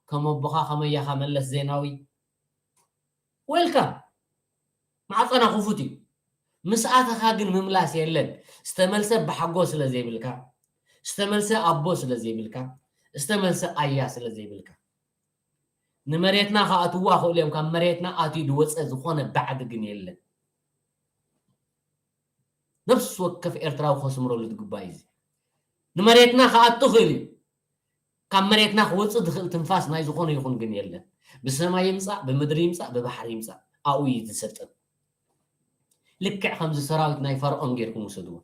ከም ኣቦኻ ከመያኻ መለስ ዜናዊ፣ ዌልካም። ማዕፀና ክፉት እዩ። ምስ ኣተኻ ግን ምምላስ የለን። ዝተመልሰ ኣቦ ሓጎ ስለ ዘይብልካ፣ ዝተመልሰ ኣቦ ስለ ዘይብልካ፣ ዝተመልሰ ኣያ ስለ ዘይብልካ። ንመሬትና ክኣትዋ ክእሉ እዮም። ካብ መሬትና ኣትዩ ዝወፀ ዝኾነ ባዕዲ ግን የለን። ነፍሲ ወከፍ ኤርትራዊ ከስምረሉ ዝግባእ እዩ። እዚ ንመሬትና ክኣቱ ክእል እዩ። ካብ መሬትና ክወፅእ ዝኽእል ትንፋስ ናይ ዝኾነ ይኹን ግን የለን። ብሰማይ ይምፃእ፣ ብምድሪ ይምፃእ፣ ብባሕሪ ይምፃእ፣ ኣብኡ እዩ ዝሰጥም። ልክዕ ከምዚ ሰራዊት ናይ ፈርዖን ጌርኩም ውሰድዎ።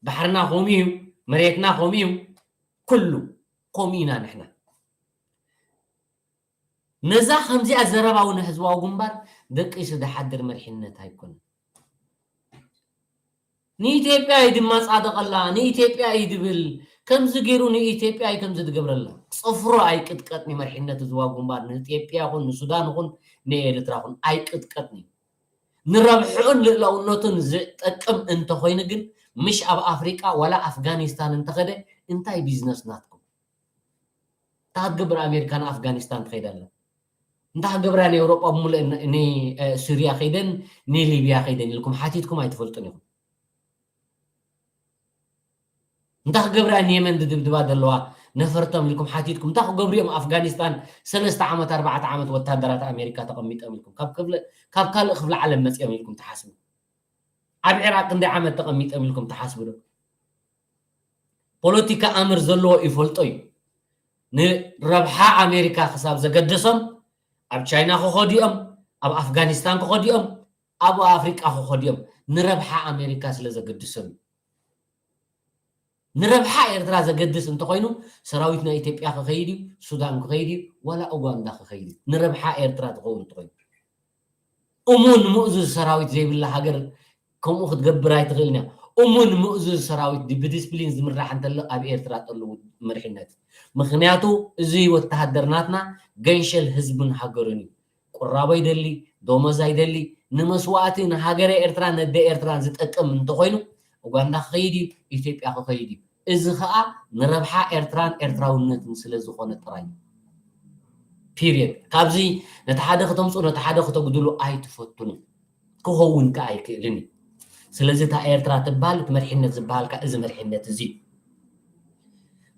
ባሕርና ከምኡ እዩ፣ መሬትና ከምኡ እዩ፣ ኩሉ ከምኡ ኢና ንሕና። ነዛ ከምዚኣ ዘረባ እውን ህዝባዊ ግንባር ደቂሱ ዝሓድር መሪሕነት ኣይኮነን። ንኢትዮጵያ እዩ ድማ ጻደቐላ፣ ንኢትዮጵያ እዩ ዝብል፣ ከምዚ ገይሩ ንኢትዮጵያ እዩ ከምዚ ዝገብረላ። ጽፍሮ ኣይቅጥቀጥኒ መሪሕነት ህዝባዊ ግንባር ንኢትዮጵያ ይኹን ንሱዳን ይኹን ንኤርትራ ይኹን ኣይቅጥቀጥኒ። ንረብሕኡን ልእላውነቱን ዝጠቅም እንተኾይኑ ግን ምሽ ኣብ ኣፍሪቃ ዋላ ኣፍጋኒስታን እንተኸደ እንታይ ቢዝነስ ናትኩም? እንታይ ክትገብር ኣሜሪካ ንኣፍጋኒስታን ትኸይድ ኣላ? እንታይ ክገብራ ንኤውሮጳ ብምሉእ ን- ንሱርያ ከይደን ንሊብያ ከይደን ኢልኩም ሓቲትኩም ኣይትፈልጡን ኢኹም። እንታይ ክገብራ ንየመን ዝድብድባ ዘለዋ ነፈርቶም ኢልኩም ሓቲትኩም እንታይ ክገብሩ እዮም ኣፍጋኒስታን ሰለስተ ዓመት ኣርባዕተ ዓመት ወታደራት ኣሜሪካ ተቐሚጦም ኢልኩም ካብ ክፍለ ካብ ካልእ ክፍለ ዓለም መፅኦም ኢልኩም ትሓስቡ? ኣብ ዒራቅ ክንደይ ዓመት ተቐሚጦም ኢልኩም ትሓስቡ ዶ? ፖለቲካ ኣምር ዘለዎ ይፈልጦ እዩ። ንረብሓ ኣሜሪካ ክሳብ ዘገደሶም ኣብ ቻይና ክኸዱ እዮም፣ ኣብ ኣፍጋኒስታን ክኸዱ እዮም፣ ኣብ ኣፍሪቃ ክኸዱ እዮም። ንረብሓ ኣሜሪካ ስለ ዘገድሶም እዩ። ንረብሓ ኤርትራ ዘገድስ እንተኾይኑ ሰራዊት ናይ ኢትዮጵያ ክኸይድ እዩ፣ ሱዳን ክኸይድ እዩ፣ ዋላ ኡጋንዳ ክኸይድ እዩ። ንረብሓ ኤርትራ ዝኸውን እንተኾይኑ እሙን ምእዙዝ ሰራዊት ዘይብላ ሃገር ከምኡ ክትገብር ኣይትኽእልን እያ። እሙን ምእዙዝ ሰራዊት ዲ- ብዲስፕሊን ዝምራሕ እንተሎ ኣብ ኤርትራ ጠልቡ መሪሕነት። ምኽንያቱ እዚ ወተሃደር ናትና ገንሸል ህዝብን ሃገሩን እዩ። ቁራቦ ይደሊ፣ ደሞዝ ኣይደሊ፣ ንመስዋእቲ ንሃገረ ኤርትራ ነደ ኤርትራን ዝጠቅም እንተኾይኑ ኡጋንዳ ክኸይድ እዩ፣ ኢትዮጵያ ክኸይድ እዩ። እዚ ኸኣ ንረብሓ ኤርትራን ኤርትራውነትን ስለ ዝኾነ ጥራይ እዩ። ፒሪየድ። ካብዚ ነቲ ሓደ ከተምፅኡ ነቲ ሓደ ከተጉድሉ ኣይትፈትኑ። ክኸውን ከኣ ኣይክእልን እዩ። ስለዚ እታ ኤርትራ ትበሃል እቲ መርሒነት ዝበሃል ከኣ እዚ መርሒነት እዚ እዩ።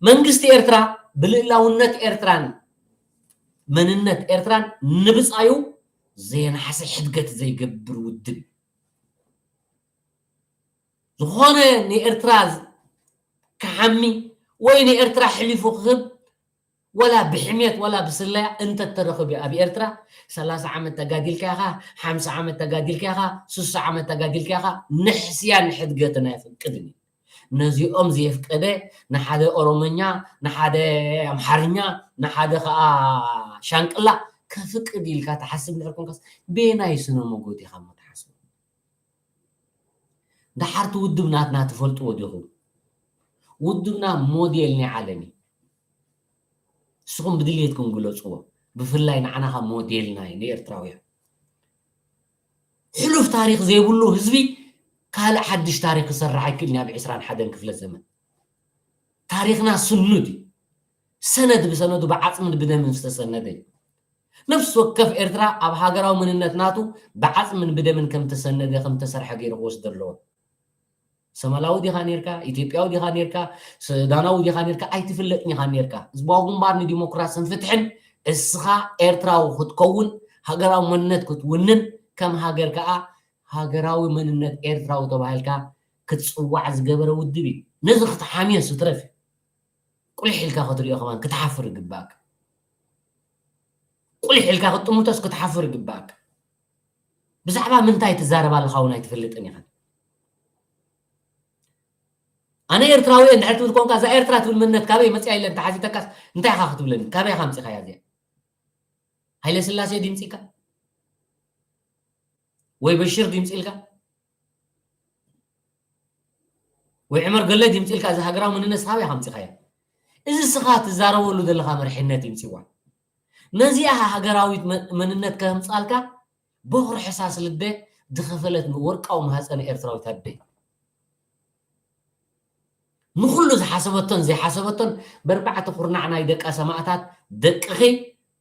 መንግስቲ ኤርትራ ብልእላውነት ኤርትራን መንነት ኤርትራን ንብፃዩ ዘየናሕሰ ሕድገት ዘይገብር ውድብ እዩ። ዝኾነ ንኤርትራ ክሓሚ ወይ ንኤርትራ ሕሊፉ ክህብ ወላ ብሕሜት ወላ ብስለያ እንተተረኽብ እዩ ኣብ ኤርትራ ሰላሳ ዓመት ተጋዲልካ ኢኻ፣ ሓምሳ ዓመት ተጋዲልካ ኢኻ፣ ስሳ ዓመት ተጋዲልካ ኢኻ። ንሕስያን ንሕድገትን ኣየፍቅድን እዩ። ነዚኦም ዘየፍቀደ ንሓደ ኦሮሞኛ፣ ንሓደ ኣምሓርኛ፣ ንሓደ ኸኣ ሻንቅላ ከፍቅድ ኢልካ ትሓስብ እንድሕር ኮንካስ ቤናይ ስነ መጎት ኢኻ እሞ ትሓስብ? ደሓርቲ ውድብ ናትና ትፈልጥዎ ዲኹም? ውድብና ሞዴል ናይ ዓለም እዩ። ንስኹም ብድልየትኩም ግለፅዎ። ብፍላይ ንዓና ኸዓ ሞዴልና እዩ ንኤርትራውያን። ሕሉፍ ታሪክ ዘይብሉ ህዝቢ ካልእ ሓድሽ ታሪክ ክሰርሕ ኣይክእልን እዩ ኣብ ዕስራን ሓደን ክፍለ ዘመን። ታሪክና ስኑድ እዩ። ሰነድ ብሰነዱ ብዓፅምን ብደምን ዝተሰነደ እዩ። ነፍሲ ወከፍ ኤርትራ ኣብ ሃገራዊ መንነት ናቱ ብዓፅምን ብደምን ከም ተሰነደ ከም ተሰርሐ ገይሩ ክወስዶ ኣለዎ። ሰማላዊ ዲኻ ኔርካ፣ ኢትዮጵያዊ ዲኻ ኔርካ፣ ሱዳናዊ ዲኻ ኔርካ ኣይትፍለጥን ኢኻ ኔርካ። ህዝባዊ ግንባር ንዲሞክራስን ፍትሕን እስኻ ኤርትራዊ ክትከውን ሃገራዊ መንነት ክትውንን ከም ሃገር ከኣ ሃገራዊ መንነት ኤርትራዊ ተባሂልካ ክትጽዋዕ ዝገበረ ውድብ እዩ። ነዚ ክትሓምዮ ስትረፍ ቁሊሕ ኢልካ ክትሪኦ ከማን ክትሓፍር ይግባእካ። ቁሊሕ ኢልካ ክትጥምቶስ ክትሓፍር ይግባእካ። ብዛዕባ ምንታይ ትዛረብ ኣለኻ እውን ኣይትፈልጥን ኢኻ። ኣነ ኤርትራዊ እየ እንድሕር ትብል ኮንካ እዛ ኤርትራ ትብል መንነት ካበይ መፅያ ኢለ እንተሓቲተካስ እንታይ ኢኻ ክትብለኒ? ካበይ ኢኻ ኣምፂኻያ እዚኣ? ሃይለ ስላሴ ድምፂካ ወይ በሽር ድምፂ ኢልካ ወይ ዕመር ገለ ድምፂ ኢልካ እዚ ሃገራዊ መንነት ስኻበይ ከምፂኻዮ? እዚ ስኻ ትዛረበሉ ዘለኻ መርሕነት ይምፅዋ። ነዚኣ ሃገራዊት መ- መንነት ከህምፃልካ ቦኽሪ ሕሳስ ልደ ዝኸፈለት ወርቃዊ ማህፀነ ኤርትራዊት ኣደ ንኹሉ ዝሓሰበቶን ዘይሓሰበቶን በርባዕተ ኩርናዕ ናይ ደቃ ሰማእታት ደቅኺ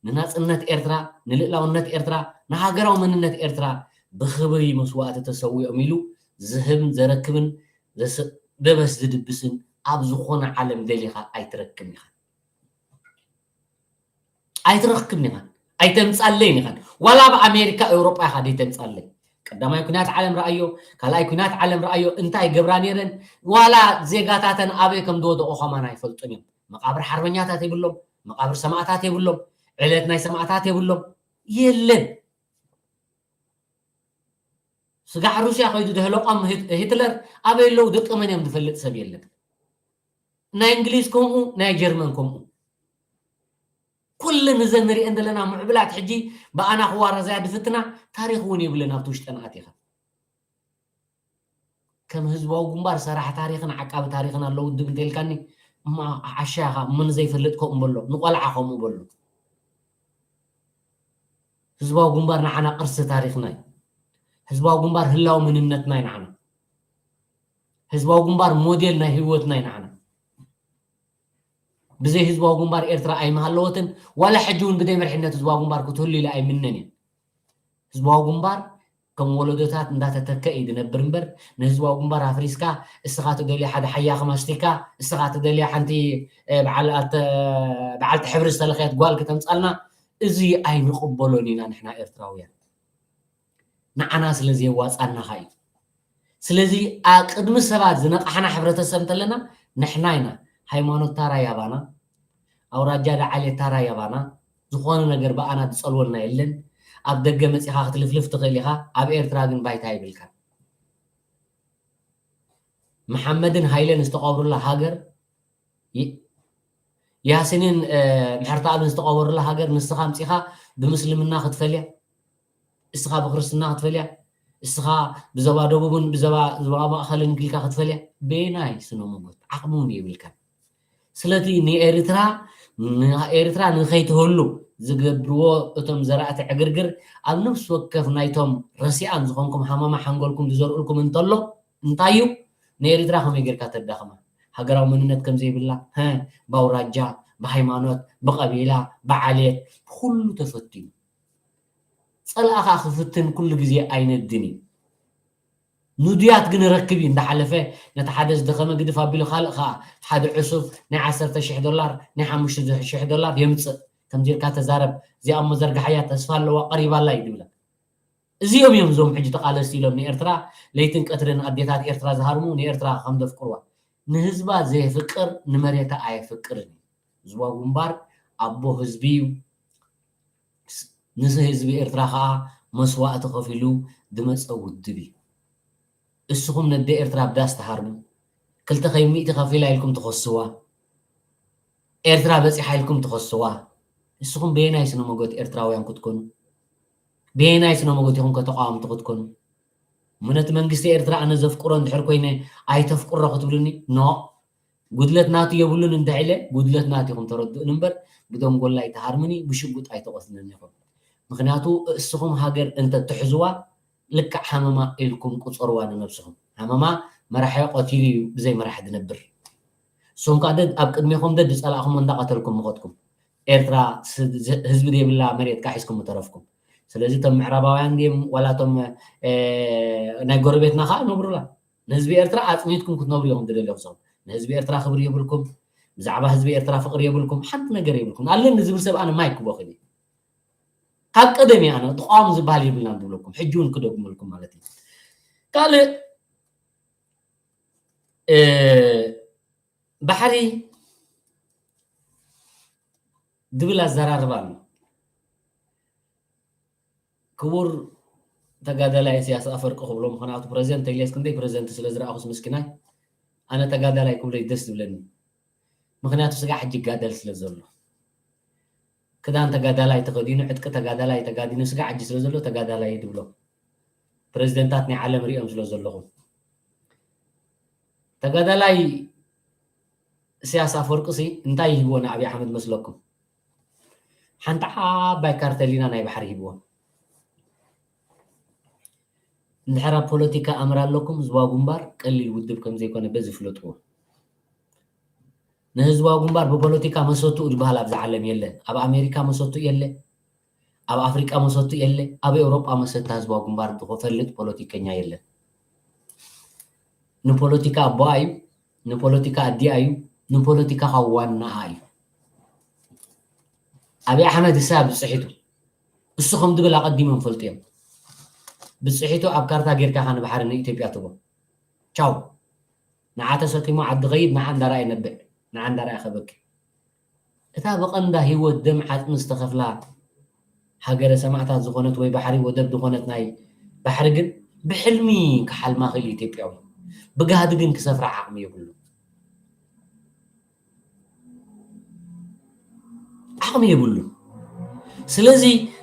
ንናጽነት ኤርትራ፣ ንልእላውነት ኤርትራ፣ ንሃገራዊ መንነት ኤርትራ ብኽብሪ መስዋእቲ ተሰዊኦም ኢሉ ዝህብን ዘረክብን ዘስ- ደበስ ዝድብስን ኣብ ዝኾነ ዓለም ደሊኻ ኣይትረክብን ኢኻ። ኣይትረክብን ኢኻን ኣይተምፃለይን ኢኻን። ዋላ ኣብ ኣሜሪካ ኤውሮጳ ኢኻ ደይተምፃለይ። ቀዳማይ ኩናት ዓለም ረኣዮ፣ ካልኣይ ኩናት ዓለም ረኣዮ፣ እንታይ ገብራ ነይረን? ዋላ ዜጋታተን ኣበይ ከም ዝወደቑ ከማን ኣይፈልጡን እዮም። መቃብር ሓርበኛታት የብሎም፣ መቃብር ሰማእታት የብሎም፣ ዕለት ናይ ሰማእታት የብሎም። የለን። ስጋዕ ሩስያ ከይዱ ደህለቋም ሂት- ሂትለር ኣበይ ኣለዉ ደቂ መን እዮም ዝፈልጥ ሰብ የለን። ናይ እንግሊዝ ከምኡ፣ ናይ ጀርመን ከምኡ። ኩለን እዘን ንሪኤን ዘለና ምዕብላት ሕጂ ብኣና ክዋረዛያ ድፍትና ታሪኽ እውን የብለን ኣብቲ ውሽጠን ኣቲኻ። ከም ህዝባዊ ግንባር ሰራሕ ታሪኽን ዓቃቢ ታሪኽን ኣለዉ ድም እንተልካኒ እሞ ዓሻኻ ምን ዘይፈልጥ ከምኡ በሎ ንቆልዓ ከምኡ በሎ። ህዝባዊ ግንባር ንዓና ቅርሲ ታሪኽና እዩ። ህዝባዊ ግንባር ህላው መንነትና እዩ ንዓና። ህዝባዊ ግንባር ሞዴል ናይ ህይወትና እዩ ንዓና። ብዘይ ህዝባዊ ግንባር ኤርትራ ኣይምሃለወትን። ዋላ ሕጂ እውን ብዘይ መርሕነት ህዝባዊ ግንባር ክትህሉ ኢለ ኣይምነን እየ። ህዝባዊ ግንባር ከም ወለዶታት እንዳተተከ እዩ ዝነብር እምበር ንህዝባዊ ግንባር ኣፍሪስካ እስኻ ትደልዮ ሓደ ሓያኺ ማስቲካ እስኻ ትደልያ ሓንቲ በዓልቲ ሕብሪ ዝተለኸየት ጓል ክተምፃልና እዚ ኣይንቕበሎን ኢና ንሕና ኤርትራውያን። ንዓና ስለ ዘየዋፃና ኸ እዩ። ስለዚ ቅድሚ ሰባት ዝነቃሕና ሕብረተሰብ እንተለና ንሕና ኢና። ሃይማኖት ታራ ያባና፣ ኣውራጃ ዳዓሌት ታራ ያባና፣ ዝኾነ ነገር ብኣና ዝፀልወልና የለን። ኣብ ደገ መፂኻ ክትልፍልፍ ትኽእል ኢኻ፣ ኣብ ኤርትራ ግን ባይታ ይብልካን። መሓመድን ሃይለን ዝተቐብሩላ ሃገር፣ ያሲንን ምሕረተኣብን ዝተቐበሩላ ሃገር ንስኻ ኣምፂኻ ብምስልምና ክትፈልያ፣ እስኻ ብክርስትና ክትፈልያ፣ እስኻ ብዘባ ደቡብን ብዘባ ማእኸልን ክልካ ክትፈልያ፣ በየናይ ስነ መጎት ዓቕሚ እውን የብልካን። ስለዚ ንኤርትራ ንኤርትራ ንኸይትህሉ ዝገብርዎ እቶም ዘራእቲ ዕግርግር ኣብ ነፍሲ ወከፍ ናይቶም ረሲኣን ዝኾንኩም ሃመማ ሓንጎልኩም ዝዘርእልኩም እንተሎ እንታይ እዩ ንኤርትራ ከመይ ጌርካ ተዳኽማ ሃገራዊ መንነት ከም ዘይብላ ብኣውራጃ ብሃይማኖት ብቐቢላ ብዓሌት ብኩሉ ተፈትዩ ጸላእኻ ክፍትን ኩሉ ግዜ ኣይነድን እዩ። ንዱያት ግን ረክብ እዩ እንዳሓለፈ ነቲ ሓደ ዝደኸመ ግድፍ ኣቢሉ ካልእ ከዓ ሓደ ዕሱብ ናይ ዓሰርተ ሽሕ ዶላር ናይ ሓሙሽተ ሽሕ ዶላር የምፅእ ከምዚ ኢልካ ተዛረብ እዚኣ እሞ ዘርግሓያ ተስፋ ኣለዋ ቀሪባላ እዩ ዝብለካ እዚኦም እዮም እዞም ሕጂ ተቃለስቲ ኢሎም ንኤርትራ ለይትን ቀትርን ኣዴታት ኤርትራ ዝሃርሙ ንኤርትራ ከም ዘፍቅርዋ ንህዝባ ዘየፍቅር ንመሬታ ኣየፍቅርን እዩ ህዝባዊ ግንባር ኣቦ ህዝቢ እዩ ንዚ ህዝቢ ኤርትራ ከኣ መስዋእቲ ከፊሉ ዝመጸ ውድብ እዩ። እስኹም ነደ ኤርትራ ብዳስ ትሃርሙ፣ ክልተ ከይ ሚእቲ ከፊላ ኢልኩም ትኸስዋ፣ ኤርትራ በጺሓ ኢልኩም ትኸስዋ። እስኹም በየናይ ስነ መጎት ኤርትራውያን ክትኮኑ? በየናይ ስነ መጎት ኢኹም ከ ተቃወምቲ ክትኮኑ? እሞ ነቲ መንግስቲ ኤርትራ ኣነ ዘፍቅሮ እንድሕር ኮይነ ኣይተፍቅሮ ክትብሉኒ? ኖ። ጉድለት ናቱ የብሉን እንተ ኢለ ጉድለት ናቱ ኢኹም ተረድኡኒ እምበር ብደንጎላ ኣይትሃርምኒ ብሽጉጥ ኣይትቐትልኒ ኢኹም ምኽንያቱ እስኹም ሃገር እንተ ትሕዝዋ ልክዕ ሃመማ ኢልኩም ቁፀርዋ ንነብስኹም ሃመማ መራሒ ቀቲሉ እዩ ብዘይ መራሒ ዝነብር እሶም ከዓ ደድ ኣብ ቅድሜኹም ደድ ዝፀላእኹም እንዳቐተልኩም ምኸድኩም ኤርትራ ህዝቢ ዘይብላ መሬት ከዓ ሒዝኩም ምተረፍኩም ስለዚ እቶም ምዕራባውያን ድም ዋላ እቶም ናይ ጎረቤትና ከዓ ነብሩላ ንህዝቢ ኤርትራ ኣጽኒትኩም ክትነብሩ ኢኹም ትደልዩ ክሰብ ንህዝቢ ኤርትራ ክብሪ የብልኩም ብዛዕባ ህዝቢ ኤርትራ ፍቅሪ የብልኩም ሓንቲ ነገር የብልኩም ኣለኒ ዝብል ሰብ ኣነ ማይ ክቦኽል ካብ ቀደም ኣነ ተቃዋሚ ዝበሃል የብልናን ዝብለኩም ሕጂ እውን ክደግመልኩም ማለት እዩ ካልእ ባሕሪ ዝብል ኣዘራርባ ኣሎ ክቡር ተጋዳላይ ኢሳያስ ኣፈወርቂ ክብሎ ምኽንያቱ ፕረዚደንት ተይለስ ክንደይ ፕረዚደንት ስለ ዝረኣኹስ ምስኪናይ ኣነ ተጋዳላይ ክብሎ ደስ ዝብለኒ ምኽንያቱ ስጋዕ ሕጂ ይጋደል ስለ ዘሎ ክዳን ተጋዳላይ ተኸዲኑ ዕጥቂ ተጋዳላይ ተጋዲኑ ስጋዕ ሕጂ ስለ ዘሎ ተጋዳላይ ድብሎ ፕረዚደንታት ናይ ዓለም ሪኦም ስለ ዘለኹም ተጋዳላይ ኢሳያስ ኣፈወርቂ ሲ እንታይ ይህብዎ ንኣብይ ኣሕመድ መስለኩም? ሓንቲ ዓባይ ካርተሊና ናይ ባሕሪ ሂብዎም። እንድሕር ኣብ ፖለቲካ ኣምር ኣለኩም ህዝባዊ ግንባር ቀሊል ውድብ ከም ዘይኮነ በዚ ፍለጥዎ። ንህዝባዊ ግንባር ብፖለቲካ መሰትኡ ዝበሃል ኣብዚ ዓለም የለን። ኣብ ኣሜሪካ መሰትኡ የለ፣ ኣብ ኣፍሪቃ መሰትኡ የለ፣ ኣብ ኤውሮጳ መሰታ ህዝባዊ ግንባር ዝፈልጥ ፖለቲከኛ የለን። ንፖለቲካ ኣቦኣ እዩ፣ ንፖለቲካ ኣዲኣ እዩ፣ ንፖለቲካ ካብ ዋናኣ እዩ። ኣብይ ኣሕመድ እሳ ብፅሒቱ እሱ ከም ድብል ኣቐዲሞም ፈልጡ እዮም። ብፅሒቱ ኣብ ካርታ ጌርካ ኸ ንባሕሪ ንኢትዮጵያ ትቦ ቻው። ንዓ ተሰኪሙ ዓዲ ኸይድ፣ ንዓ እንዳረኣ ይነብዕ፣ ንዓ እንዳረኣ ከበኪ። እታ ብቐንዳ ህይወት ደም ዓፅሚ ዝተኸፍላ ሃገረ ሰማእታት ዝኾነት ወይ ባሕሪ ወደብ ዝኾነት ናይ ባሕሪ ግን ብሕልሚ ክሓልማ ክእል ኢትዮጵያዊ፣ ብጋህዲ ግን ክሰፍራ ዓቕሚ የብሉ። ዓቕሚ የብሉን። ስለዚ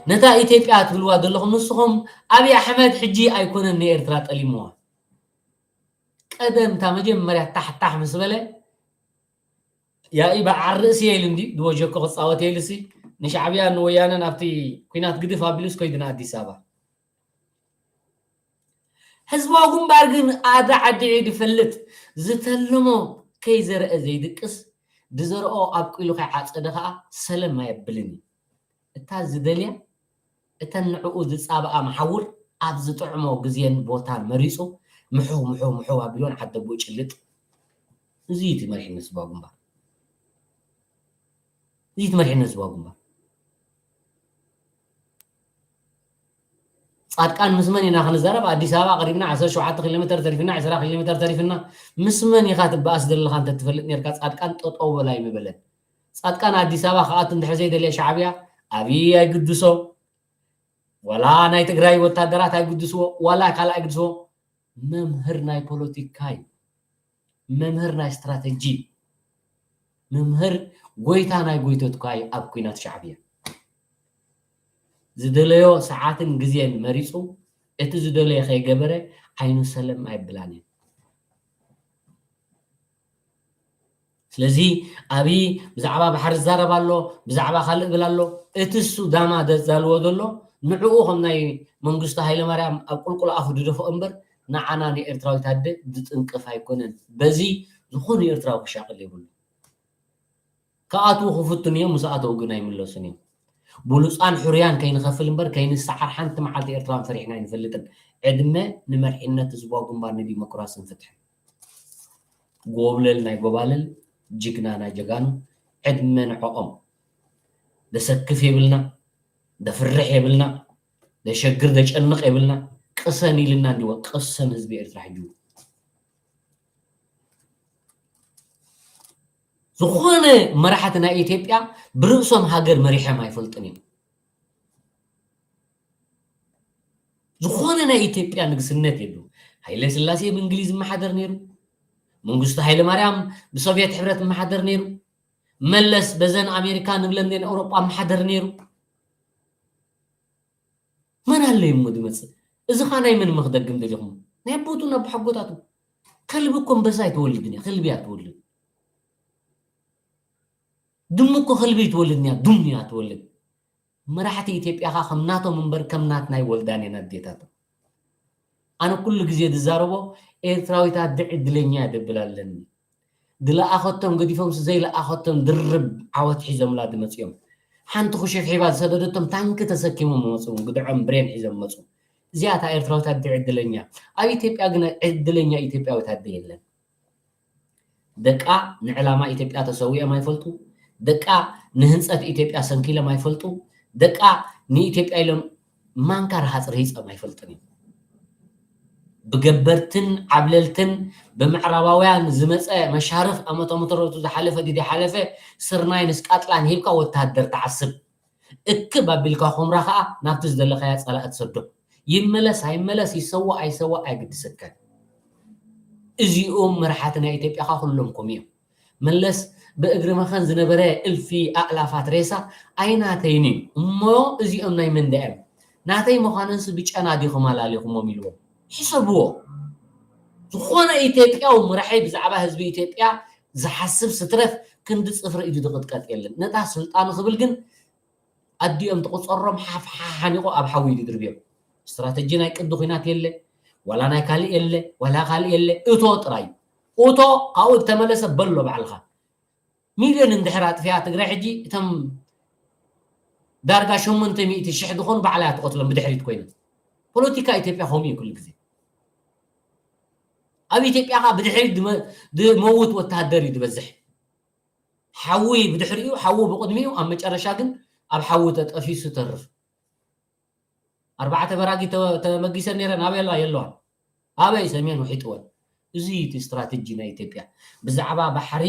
ነታ ኢትዮጵያ ትብልዋ ዘለኹም ንስኹም ኣብይ ኣሕመድ ሕጂ ኣይኮነን ንኤርትራ ጠሊምዋ። ቀደም እታ መጀመርያ ታሕታሕ ምስ በለ ያኢ በዓል ርእሲ ኢሉ እንዲ ድወጀኮ ክፃወት ኢሉ ሲ ንሻዕብያን ንወያነን ኣብቲ ኲናት ግድፍ ኣቢሉስ ከይዱ ንኣዲስ ኣበባ። ህዝባዊ ግንባር ግን ኣደ ዓዲዒ ድፈልጥ ዝተልሞ ከይዘርአ ዘይድቅስ ድዘርኦ ኣብቂሉ ከይዓፀደ ከዓ ሰለም ኣየብልን እዩ። እታ ዝደልያ እተን ንዕኡ ዝፃብኣ መሓውር ኣብ ዝጥዕሞ ግዜን ቦታን መሪፁ ምሕው ምሕው ምሕው ኣቢሉ ንዓደቦኡ ይጭልጥ። እዚ እዩ እቲ መሪሕነት ህዝባዊ ግንባር። እዚ እዩ እቲ መሪሕነት ህዝባዊ ግንባር። ፃድቃን ምስ መን ኢና ክንዛረብ? ኣዲስ ኣበባ ቀሪብና ዓሰርተ ሸውዓተ ኪሎ ሜተር ተሪፍና፣ ዕስራ ኪሎ ሜተር ተሪፍና። ምስ መን ኢኻ ትበኣስ ዘለኻ እንተትፈልጥ ነርካ ፃድቃን ጠጠው በል ኣይምበለን። ፃድቃን ኣዲስ ኣበባ ክኣቱ እንድሕር ዘይደልየ ሻዕብያ ኣብይ ኣይግድሶ፣ ዋላ ናይ ትግራይ ወታደራት ኣይግድስዎ፣ ዋላ ካልእ ኣይግድስዎ። መምህር ናይ ፖለቲካ እዩ። መምህር ናይ ስትራተጂ፣ መምህር ጎይታ ናይ ጎይቶት እኳ እዩ ኣብ ኲናት ሻዕብያ። ዝደለዮ ሰዓትን ግዜን መሪፁ እቲ ዝደለዮ ከይገበረ ዓይኑ ሰለም ኣይብላን እዩ። ስለዚ ኣብይ ብዛዕባ ባሕሪ ዝዛረብ ኣሎ፣ ብዛዕባ ካልእ ብል ኣሎ። እቲ እሱ ዳማ ዘዛልዎ ዘሎ ንዕኡ ከም ናይ መንግስቱ ሃይለማርያም ኣብ ቁልቁል ኣፉ ድደፍኦ እምበር ንዓና ንኤርትራዊት ኣደ ዝጥንቅፍ ኣይኮነን። በዚ ዝኾነ ኤርትራዊ ክሻቕል የብሉ። ክኣትዉ ክፍትኑ እዮም፣ ምስ ኣተዉ ግን ኣይምለሱን እዮም። ብሉፃን ሕሩያን ከይንኸፍል እምበር ከይንሰዓር ሓንቲ መዓልቲ ኤርትራውያን ፈሪሕና ኣይንፈልጥን። ዕድመ ንመርሒነት ህዝባዊ ግንባር ንዲሞክራስን ፍትሕን። ጎብለል ናይ ጎባልል፣ ጅግና ናይ ጀጋኑ፣ ዕድመ ንዕኦም። ደሰክፍ የብልና፣ ደፍርሕ የብልና፣ ደሸግር ደጨንቕ የብልና። ቅሰን ኢልና እንዲዎ፣ ቅሰን ህዝቢ ኤርትራ ሕጂ። ዝኾነ መራሕቲ ናይ ኢትዮጵያ ብርእሶም ሃገር መሪሖም ኣይፈልጡን እዮም። ዝኾነ ናይ ኢትዮጵያ ንግስነት የሉ። ሃይለ ስላሴ ብእንግሊዝ ይመሓደር ነይሩ። መንግስቱ ሃይለ ማርያም ብሶቪየት ሕብረት ይመሓደር ነይሩ። መለስ በዘን ኣሜሪካ ንብለን ኔን ኣውሮጳ ይመሓደር ነይሩ። መን ኣሎ እሞ ዝመጽእ? እዚ ኸኣ ናይ መን እሞ ክደግም ደሊኹም? ናይ ኣቦቱን ኣቦሓጎታቱ። ከልቢ እኮ ኣንበሳ ኣይትወልድን እያ፣ ከልቢ እያ ትወልድ። ድሙ እኮ ከልቢ ኣይትወልድን እያ፣ ዱም እያ ትወልድ። መራሕቲ ኢትዮጵያ ኸኣ ከም ናቶም እምበር ከም ናትና ኣይወልዳን እየን ኣዴታቶም። ኣነ ኩሉ ግዜ ዝዛረቦ ኤርትራዊት ኣደ ዕድለኛ እያ ደብል ኣለኒ። ዝለኣኸቶም ገዲፎምስ ዘይለኣኸቶም ድርብ ዓወት ሒዞምላ ዝመጽኦም። ሓንቲ ኩሽፍ ሒባ ዝሰደደቶም ታንኪ ተሰኪሞም መጹ፣ ግድዖም ብሬን ሒዞም መጹ። እዚኣ እታ ኤርትራዊት ኣደ ዕድለኛ። ኣብ ኢትዮጵያ ግን ዕድለኛ ኢትዮጵያዊት ኣደ የለን። ደቃ ንዕላማ ኢትዮጵያ ተሰዊኦም ኣይፈልጡ። ደቃ ንህንጸት ኢትዮጵያ ሰንኪሎም ኣይፈልጡ። ደቃ ንኢትዮጵያ ኢሎም ማንካ ረሃጽ ረሂጾም ኣይፈልጡን እዮም። ብገበርትን ዓብለልትን ብምዕራባውያን ዝመጸ መሻርፍ ኣመተ ምሕረቱ ዝሓለፈ ድዩ ሓለፈ ስርናይን ስቃጥላን ሂብካ ወተሃደር ትዓስብ። እክብ ኣቢልካ ኹምራ ኸኣ ናብቲ ዝደለኻዮ ጸላኢ ትሰዶ። ይመለስ ኣይመለስ፣ ይሰዋእ ኣይሰዋእ ኣይግድሰካን። እዚኦም መራሕቲ ናይ ኢትዮጵያ ኸኣ ኩሎም ከምኡ እዮም። መለስ ብእግሪ መኸን ዝነበረ እልፊ ኣእላፋት ሬሳ ኣይናተይን እዩ። እሞ እዚኦም ናይ መን ድዮም? ናተይ ምዃነንስ ብጨና ዲኹም ኣላሊኹሞም ኢልዎም። ሕሰብዎ። ዝኾነ ኢትዮጵያዊ መራሒ ብዛዕባ ህዝቢ ኢትዮጵያ ዝሓስብ ስትረፍ ክንዲ ጽፍሪ ኢዱ ዝቕጥቀጥ የለን። ነታ ስልጣኑ ክብል ግን ኣዲኦም ትቑጸሮም ሓፍ ሓኒቑ ኣብ ሓዊ ድድርብዮም። ስትራተጂ ናይ ቅዲ ኲናት የለ፣ ዋላ ናይ ካልእ የለ፣ ዋላ ካልእ የለ። እቶ ጥራይ። እቶ ካብኡ ዝተመለሰ በሎ ባዕልኻ። ሚልዮን እንድሕር ኣጥፊኣ ትግራይ ሕጂ እቶም ዳርጋ ሸሞንተ ሚእቲ ሽሕ ዝኾኑ ባዕላ እያ ትቐትሎም ብድሕሪት ኮይና። ፖለቲካ ኢትዮጵያ ከምኡ እዩ ኩሉ ግዜ። ኣብ ኢትዮጵያ ኸኣ ብድሕሪት ድመ-፣ ድመውት ወተሃደር እዩ ዝበዝሕ። ሓዊ ብድሕሪኡ፣ ሓዊ ብቕድሚኡ፣ ኣብ መጨረሻ ግን ኣብ ሓዊ ተጠፊሱ ተርፍ። ኣርባዕተ በራጊ ተመጊሰን ነይረን፣ ኣበይ ኣለዋ? የለዋን። ኣበይ ሰሜን ውሒጥወን። እዚ እቲ ስትራተጂ ናይ ኢትዮጵያ። ብዛዕባ ባሕሪ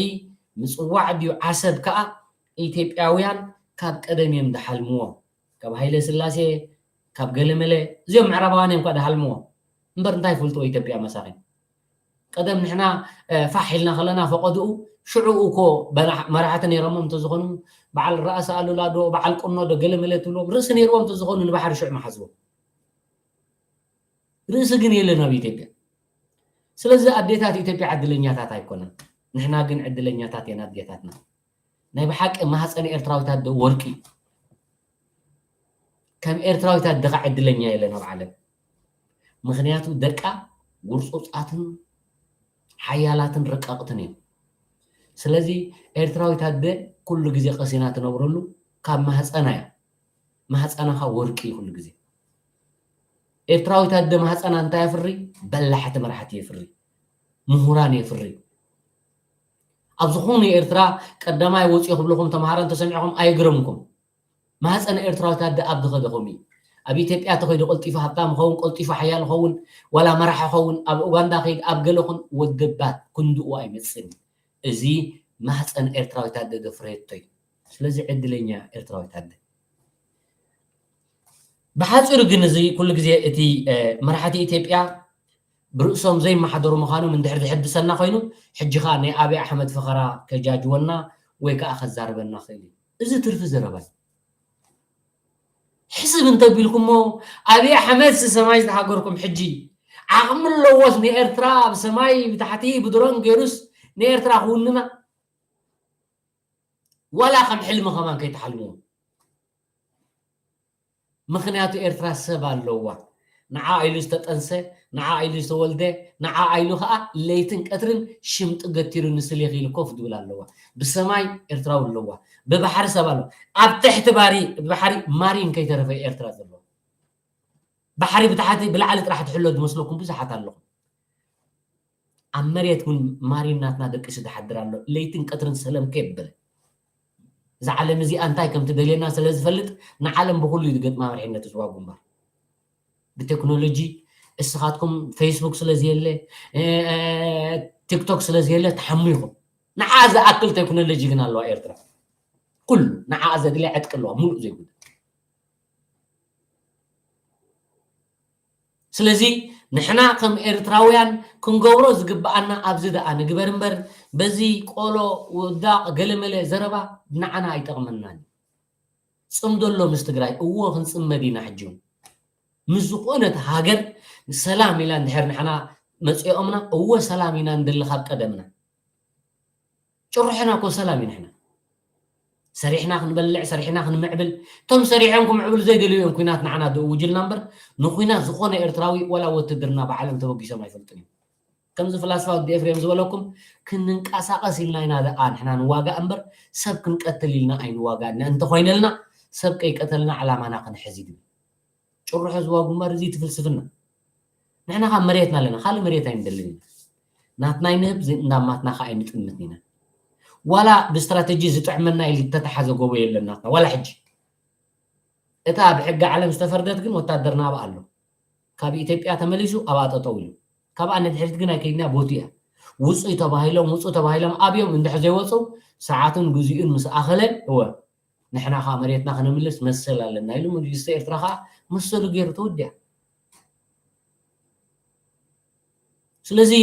ምጽዋዕ ድዩ ዓሰብ ከኣ ኢትዮጵያውያን ካብ ቀደም እዮም ዝሓልምዎ። ካብ ሃይለ ስላሴ፣ ካብ ገለመለ፣ እዚኦም ምዕራባውያን እዮም እኳ ዝሓልምዎ። እምበር እንታይ ይፈልጥዎ ኢትዮጵያ መሳኺን። ቀደም ንሕና ፋሕ ኢልና ከለና ፈቐድኡ ሽዑ እኮ መራሕቲ ነይሮም እንተዝኾኑ በዓል ራእሲ ኣሉላ ዶ በዓል ቁኖ ዶ ገለመለ ትብሎም ርእሲ ነይርዎም እንተዝኾኑ ንባሕሪ ሽዑ መሓዝዎም። ርእሲ ግን የለን ኣብ ኢትዮጵያ። ስለዚ ኣዴታት ኢትዮጵያ ዕድለኛታት ኣይኮነን። ንሕና ግን ዕድለኛታት እየን ኣዴታትና። ናይ ብሓቂ ማህፀን ኤርትራዊት ኣደ ወርቂ እዩ። ከም ኤርትራዊት ኣደ ከዓ ዕድለኛ የለን ኣብ ዓለም። ምኽንያቱ ደቃ ውርፁፃትን ሓያላትን ረቀቕትን እዮም። ስለዚ ኤርትራዊት ኣደ ኩሉ ግዜ ቀሲና ትነብረሉ ካብ ማህፀና እያ። ማህፀናኻ ወርቂ እዩ ኩሉ ግዜ። ኤርትራዊት ኣደ ማህፀና እንታይ የፍሪ? በላሕቲ መራሕቲ የፍሪ፣ ምሁራን የፍሪ። ኣብ ዝኾኑ ኤርትራ ቀዳማይ ወፂኡ ክብልኹም ተምሃሮ እንተሰሚዕኹም ኣይግረምኩም። ማህፀን ኤርትራዊት ኣደ ኣብ ዝኸደኹም እዩ። ኣብ ኢትዮጵያ ተኸይዱ ቀልጢፉ ሃብታም ይኸውን፣ ቀልጢፉ ሓያል ይኸውን፣ ዋላ መራሒ ይኸውን፣ ኣብ ኡጋንዳ ከይድ ኣብ ገለ ኹን ወደባት ክንድኡ ኣይመፅእን። እዚ ማህፀን ኤርትራዊት ኣደ ዘፍረየቶ እዩ። ስለዚ ዕድለኛ ኤርትራዊት ኣደ። ብሓፂሩ ግን እዚ ኩሉ ግዜ እቲ መራሕቲ ኢትዮጵያ ብርእሶም ዘይመሓደሩ ምዃኖም እንድሕር ዝሕድሰና ኮይኑ፣ ሕጂ ኸኣ ናይ ኣብይ ኣሕመድ ፈኸራ ከጃጅወና ወይ ከኣ ከዛርበና ክእል እዩ። እዚ ትርፊ ዘረባ እዩ። ሕስብ እንተቢልኩሞ ኣብይ ኣሕመድ ሲ ሰማይ ዝተሃገርኩም ሕጂ ዓቕሚ ኣለዎስ ንኤርትራ ብሰማይ ብታሕቲ ብድሮን ገይሩስ ንኤርትራ ክውንና? ዋላ ከም ሕልሚ ከማን ከይትሓልምዎ። ምኽንያቱ ኤርትራ ሰብ ኣለዋ። ንዓ ኢሉ ዝተጠንሰ፣ ንዓ ኢሉ ዝተወልደ፣ ንዓ ኢሉ ከኣ ለይትን ቀትርን ሽምጢ ገቲሩ ንስሌኽ ኢሉ ኮፍ ዝብል ኣለዋ። ብሰማይ ኤርትራዊ ኣለዋ። ብባሕሪ ሰብ ኣሎ። ኣብ ትሕቲ ባሪ ባሕሪ ማሪን ከይተረፈ ኤርትራ ዘለዋ። ባሕሪ ብታሕቲ ብላዕሊ ጥራሕ ትሕሎ ዝመስለኩም ብዙሓት ኣለኹም። ኣብ መሬት እውን ማሪን ናትና ደቂሱ ዝሓድር ኣሎ። ለይትን ቀትርን ሰለም ከየበለ። እዛ ዓለም እዚኣ እንታይ ከም ትደልየና ስለ ዝፈልጥ ንዓለም ብኹሉ እዩ ዝገጥማ መሪሕነት ዝዋጉ እምበር። ብቴክኖሎጂ እስኻትኩም ፌስቡክ ስለ ዘየለ፣ ቲክቶክ ስለ ዘየለ ትሓሙ ኢኹም። ንዓ ዝኣክል ቴክኖሎጂ ግን ኣለዋ ኤርትራ። ኩሉ ንዓ ዘድልያ ዕጥቂ ኣለዋ፣ ሙሉእ ዘይጉድ። ስለዚ ንሕና ከም ኤርትራውያን ክንገብሮ ዝግብኣና ኣብዚ ደኣ ንግበር እምበር በዚ ቆሎ ውዳቕ ገለመለ ዘረባ ንዓና ኣይጠቕመናን እዩ። ጽምዶ ኣሎ ምስ ትግራይ፣ እዎ ክንጽመድ ኢና ሕጂ እውን። ምስ ዝኾነት ሃገር ሰላም ኢላ እንድሕር ንሕና መጺኦምና፣ እዎ ሰላም ኢና ንደሊ ካብ ቀደምና። ጭርሕና እኮ ሰላም እዩ ንሕና። ሰሪሕና ክንበልዕ፣ ሰሪሕና ክንምዕብል። እቶም ሰሪሖም ክምዕብሉ ዘይደልዩ እዮም ኩናት ንዓና ዝእውጅልና እምበር፣ ንኩናት ዝኾነ ኤርትራዊ ዋላ ወትድርና ብዓለም ተበጊሶም ኣይፈልጡን እዮም። ከምዚ ፍላስፋ ወዲ ኤፍሬም ዝበለኩም፣ ክንንቀሳቐስ ኢልና ኢና ደኣ ንሕና ንዋጋእ እምበር፣ ሰብ ክንቀትል ኢልና ኣይንዋጋእን። እንተኾይነልና፣ ሰብ ከይቀተልና ዕላማና ክንሕዝ እዩ ዝብል። ጭርሖ ዝዋጉ እምበር፣ እዚ እቲ ፍልስፍና። ንሕና ካብ መሬትና ኣለና፣ ካልእ መሬት ኣይንደልን ኢና። ናትና ኣይንህብ፣ ዘይ-፣ እንዳማትና ከኣ ኣይንጥምትን ኢና። ዋላ ብስትራተጂ ዝጥዕመና ኢሉ ዝተተሓዘ ጎቦ የለን ናትና፣ ዋላ ሕጂ። እታ ብሕጊ ዓለም ዝተፈርደት ግን ወታደርና ኣብኣ ኣሎ። ካብ ኢትዮጵያ ተመሊሱ ኣብኣ ጠጠው ኢሉ። ካብኣ ንድሕሪት ግን ኣይከይድና፣ ቦቲ እያ። ውጹ ተባሂሎም፣ ውጹ ተባሂሎም ኣብዮም እንድሕር ዘይወጹ፣ ሰዓቱን ግዜኡን ምስ ኣኸለ፣ እወ፣ ንሕና ኸኣ መሬትና ክነምልስ መሰል ኣለና ኢሉ መንግስቲ ኤርትራ ኸኣ መሰሉ ገይሩ ተወዲኣ። ስለዚ፣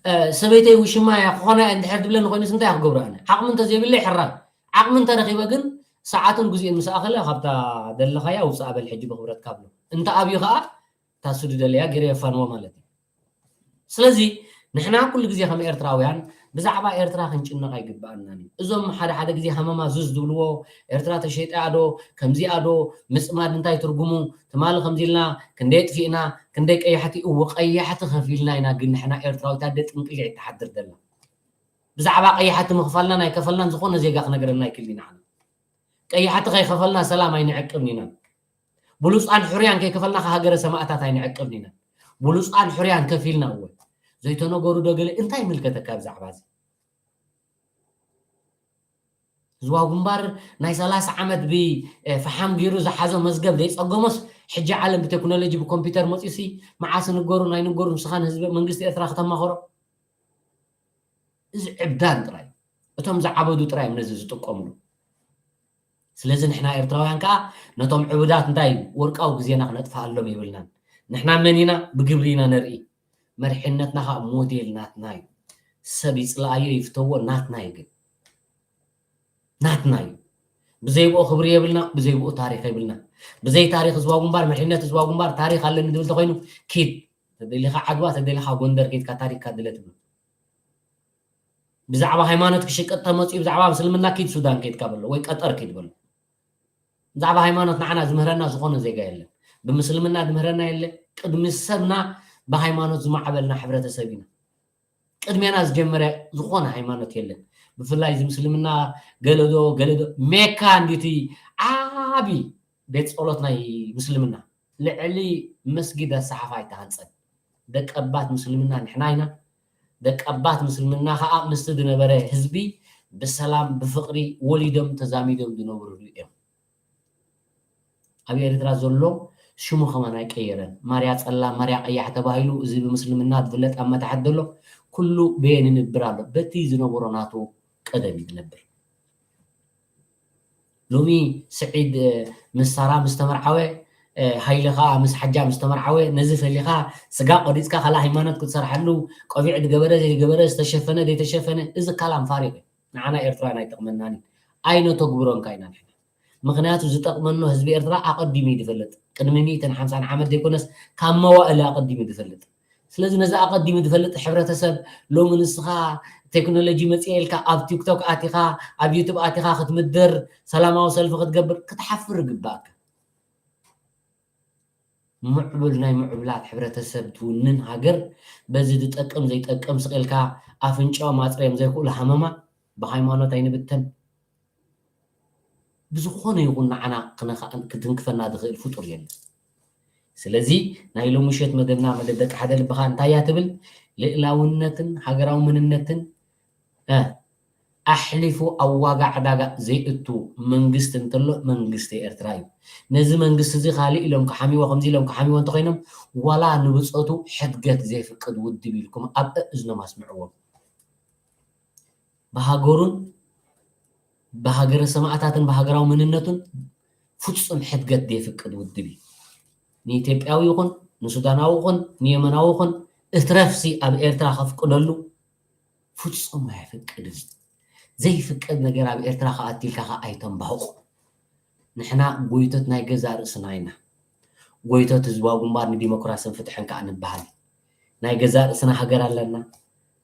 እ፣ ሰበይተይ ውሽማ እያ ክኾና እየ እንድሕር ትብለኒ ኮይኑስ እንታይ እየ ክገብሮ ኣነ? ዓቕሚ እንተዘይብለይ ሕራይ። ዓቕሚ እንተረኺበ ግን ሰዓቱን ግዜኡን ምስ ኣኸለ ካብታ ደለኻያ ውጻእ በል ሕጂ ብኽብረት ካብሎ። እንተ ኣብዩ ኸኣ እታ እሱ ዝደለያ ገይረ የፋንዎ ማለት እዩ። ስለዚ ንሕና ኩሉ ግዜ ከም ኤርትራውያን ብዛዕባ ኤርትራ ክንጭነቕ ኣይግብኣናን እዩ። እዞም ሓደ ሓደ ግዜ ሃመማ ዙዝ ዝብልዎ፣ ኤርትራ ተሸይጣ ዶ፣ ከምዚኣ ዶ፣ ምጽማድ እንታይ ትርጉሙ፣ ትማሊ ከምዚ ኢልና፣ ክንደይ ኣጥፊእና፣ ክንደይ ቀያሕቲ፣ እወ ቀያሕቲ ከፊልና ኢና፣ ግን ንሕና ኤርትራዊት ኣደ ጥንቅሊዕ ትሓድር ዘላ። ብዛዕባ ቀያሕቲ ምኽፋልናን ኣይከፈልናን ዝኾነ ዜጋ ክነግረና ኣይክእልን ኢና። ቀያሕቲ ከይከፈልና ሰላም ኣይንዕቅብን ኢና። ብሉጻን ሕሩያን ከይከፈልና ሃገረ ሰማእታት ኣይንዕቅብን ኢና። ብሉጻን ሕሩያን ከፊልና እወ። ዘይተነገሩ ዶ ገለ እንታይ ይምልከተካ ብዛዕባ እዚ? ህዝባዊ ግንባር ናይ ሰላሳ ዓመት ብፈሓም ገይሩ ዝሓዞ መዝገብ ዘይፀገሞስ፣ ሕጂ ዓለም ብቴክኖሎጂ ብኮምፒውተር መፂኡሲ፣ መዓስ ንገሩ ናይ ንገሩ ንስኻን ህዝቢ መንግስቲ ኤርትራ ክተማኸሮ? እዚ ዕብዳን ጥራይ። እቶም ዝዓበዱ ጥራይ እዮም ነዚ ዝጥቀምሉ። ስለዚ ንሕና ኤርትራውያን ከዓ ነቶም ዕቡዳት እንታይ ወርቃዊ ግዜና ክነጥፍኣሎም የብልናን። ንሕና መን ኢና? ብግብሪ ኢና ነርኢ። መርሕነትና ከዓ ሞዴል ናትና እዩ። ሰብ ይፅልኣዮ ይፍተዎ ናትና እዩ። ግን ናትና እዩ። ብዘይ ብኡ ክብሪ የብልና፣ ብዘይ ብኡ ታሪኽ የብልና። ብዘይ ታሪኽ ህዝባዊ ግንባር፣ መሪሕነት ህዝባዊ ግንባር ታሪኽ ኣለኒ ዝብል ተኮይኑ ኪድ። ተደሊኻ ዓድዋ፣ ተደሊኻ ጎንደር ኬድካ ታሪኽካ ድለ ትብሎ። ብዛዕባ ሃይማኖት ክሽቅጥ ተመፅኡ፣ ብዛዕባ ምስልምና ኪድ ሱዳን ኬድካ በሎ፣ ወይ ቀጠር ኪድ በሎ። ብዛዕባ ሃይማኖት ንዓና ዝምህረና ዝኾነ ዜጋ የለን። ብምስልምና ዝምህረና የለ። ቅድሚ ሰብና ብሃይማኖት ዝማዕበልና ሕብረተሰብ ኢና። ቅድሜና ዝጀመረ ዝኾነ ሃይማኖት የለን። ብፍላይ እዚ ምስልምና ገለዶ ገለዶ ሜካ እንዲቲ ዓቢ ቤት ጸሎት ናይ ምስልምና ልዕሊ መስጊድ ኣሰሓፋ ኣይተሃንጸን። ደቀባት ምስልምና ንሕና ኢና። ደቀባት ምስልምና ከዓ ምስቲ ዝነበረ ህዝቢ ብሰላም ብፍቕሪ ወሊዶም ተዛሚዶም ዝነብሩሉ እዮም። ኣብ ኤርትራ ዘሎ ሽሙ ከማን ኣይቀየረን። ማርያ ጸላም፣ ማርያ ቀያሕ ተባሂሉ እዚ ብምስልምና ዝፍለጥ ኣብ መታሕት ዘሎ ኩሉ በየን ይነብር ኣሎ። በቲ ዝነበሮ ናቱ ቀደም እዩ ዝነብር። ሎሚ ስዒድ ምስ ሳራ ምስ ተመርዓወ፣ ሃይለ ከዓ ምስ ሓጃ ምስ ተመርዓወ፣ ነዚ ፈሊኻ ስጋ ቆሪፅካ ካልእ ሃይማኖት ክትሰርሓሉ፣ ቆቢዕ ዝገበረ ዘይገበረ፣ ዝተሸፈነ ዘይተሸፈነ፣ እዚ ካላም ፋሪቅ እዩ። ንዓና ኤርትራን ኣይጠቕመናን እዩ። ኣይነተግብሮን ካይና ንሕና። ምኽንያቱ ዝጠቕመኖ ህዝቢ ኤርትራ ኣቐዲሙ እዩ ዝፈልጥ። ቅድሚ ሚእትን ሓምሳን ዓመት ዘይኮነስ ካብ መዋእለ ኣቐዲሙ እዩ ዝፈልጥ። ስለዚ ነዚ ኣቐዲሙ ዝፈልጥ ሕብረተሰብ ሎሚ ንስኻ ቴክኖሎጂ መፅኤ ኢልካ ኣብ ቲክቶክ ኣቲኻ ኣብ ዩቱብ ኣቲኻ ክትምድር ሰላማዊ ሰልፊ ክትገብር ክትሓፍር ይግባእካ። ምዕቡል ናይ ምዕቡላት ሕብረተሰብ ትውንን ሃገር በዚ ዝጠቅም ዘይጠቅም ስቕ ኢልካ ኣፍንጫኦም ኣፅርዮም ዘይክእሉ ሃመማ ብሃይማኖት ኣይንብተን። ብዝኾነ ይኹን ንዓና ክነኻ- ክትንክፈና ዝኽእል ፍጡር የለን። ስለዚ ናይ ሎሚ ምሸት መደብና መደብ ደቂ ሓደ ልብኻ እንታይ እያ ትብል? ልእላውነትን ሃገራዊ መንነትን እ፣ ኣሕሊፉ ኣብ ዋጋ ዕዳጋ ዘይእቱ መንግስቲ እንተሎ መንግስቲ ኤርትራ እዩ። ነዚ መንግስቲ እዚ ካልእ ኢሎም ክሓምዎ ከምዚ ኢሎም ክሓምዎ እንተኾይኖም ዋላ ንብፀቱ ሕድገት ዘይፍቅድ ውድብ ኢልኩም ኣብ እዝኖም ኣስምዕዎም። ብሃገሩን ብሃገረ ሰማእታትን ብሃገራዊ መንነቱን ፍጹም ሕድገት ዘይፍቅድ ውድብ እዩ። ንኢትዮጵያዊ ይኹን ንሱዳናዊ ይኹን ንየመናዊ ይኹን እትረፍሲ ኣብ ኤርትራ ከፍቅደሉ ፍጹም ኣይፍቅድን። ዘይፍቀድ ነገር ኣብ ኤርትራ ከኣትልካ ከኣ ኣይተንባህቑ። ንሕና ጎይቶት ናይ ገዛእ ርእስና ኢና። ጎይቶት ህዝባዊ ግንባር ንዲሞክራስን ፍትሕን ከኣ ንበሃል። ናይ ገዛእ ርእስና ሃገር ኣለና።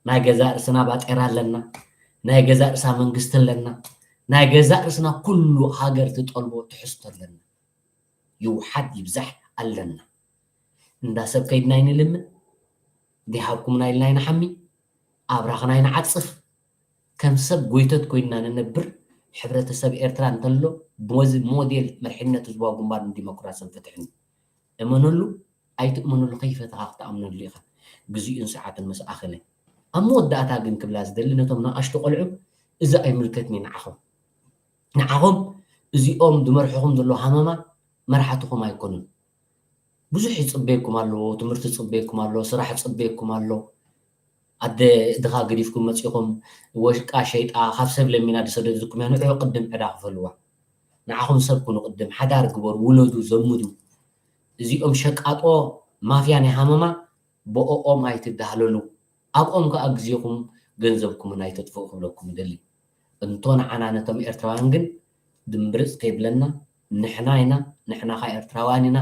ናይ ገዛእ ርእስና ባጤራ ኣለና። ናይ ገዛእ ርእሳ መንግስቲ ኣለና። ናይ ገዛእ ርእስና ኩሉ ሃገር ትጠልቦ ትሕዝቶ ኣለና። ይውሓድ ይብዛሕ ኣለና። እንዳ ሰብ ከይድና ኣይንልምን። ዘይሃብኩምና ኢልና ኣይንሓሚ። ኣብራኽና ኣይንዓጽፍ። ከም ሰብ ጎይቶት ኮይንና ንነብር። ሕብረተሰብ ኤርትራ እንተሎ በዚ ሞዴል መርሕነት ህዝባዊ ግንባር ንዲሞክራስን ፍትሕን እመነሉ። ኣይትእመነሉ፣ ከይፈተኻ ክትኣምነሉ ኢኻ። ግዜኡን ሰዓቱን ምስ ኣኸለ። ኣብ መወዳእታ ግን ክብላ ዝደሊ ነቶም ንኣሽቱ ቆልዑ፣ እዚ ኣይምልከትኒ ንዓኹም። ንዓኹም እዚኦም ዝመርሕኹም ዘለዉ ሃመማ መራሕትኹም ኣይኮኑን። ብዙሕ ይጽበየኩም ኣሎ፣ ትምህርቲ ይጽበየኩም ኣሎ፣ ስራሕ ይጽበየኩም ኣሎ። ኣደ እድኻ ገዲፍኩም መጺኹም፣ ወሽቃ ሸይጣ ካብ ሰብ ለሚና ዝሰደደትኩም እያ። ንዑ ቅድም ዕዳ ክፈልዋ። ንዓኹም ሰብ ኩኑ ቅድም፣ ሓዳር ግበሩ፣ ውለዱ፣ ዘምዱ። እዚኦም ሸቃጦ ማፍያ ናይ ሃመማ ብኦኦም ኣይትዳህለሉ። ኣብኦም ከኣ ግዜኹም ገንዘብኩምን ኣይተጥፍኡ ክብለኩም ይደሊ። እንቶ ንዓና ነቶም ኤርትራውያን ግን ድምብርጽ ከይብለና፣ ንሕና ኢና፣ ንሕና ከኣ ኤርትራውያን ኢና።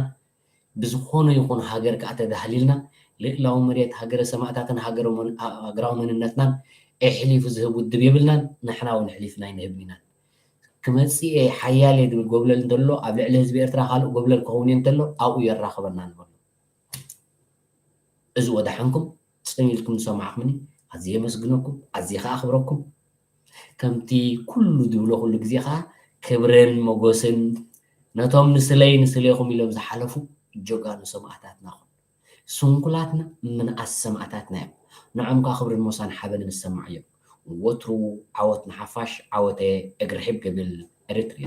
ብዝኾነ ይኹን ሃገር ከኣ ተዳህሊልና፣ ልእላዊ መሬት ሃገረ ሰማእታትን ሃገረ መን-፣ ሃገራዊ መንነትናን ኣሕሊፉ ዝህብ ውድብ የብልናን፣ ንሕና እውን ኣሕሊፍና ኣይንህብን ኢና። ክመጽእ እየ፣ ሓያል እየ ዝብል ጎብለል እንተሎ፣ ኣብ ልዕሊ ህዝቢ ኤርትራ ካልእ ጎብለል ክኸውን እየ እንተሎ፣ ኣብኡ የራኽበና ንበሎ። እዚ ወደሓንኩም ጽን ኢልኩም ዝሰማዕኩምኒ ኣዝየ የመስግነኩም፣ ኣዝየ ከኣ ኣኽብረኩም። ከምቲ ኩሉ ዝብሎ ኩሉ ግዜ ከኣ ክብርን ሞጎስን ነቶም ንስለይ ንስሌኹም ኢሎም ዝሓለፉ ጀጋኑ ሰማእታትና ኹን። ስንኩላትና ምንኣስ ሰማእታትና እዮም። ንዖም ከኣ ክብርን ሞሳን ሓበንን ዝሰማዕ እዮም። ወትሩ ዓወት ንሓፋሽ ዓወተ እግሪ ሒብ ክብል ኤሪትርያ።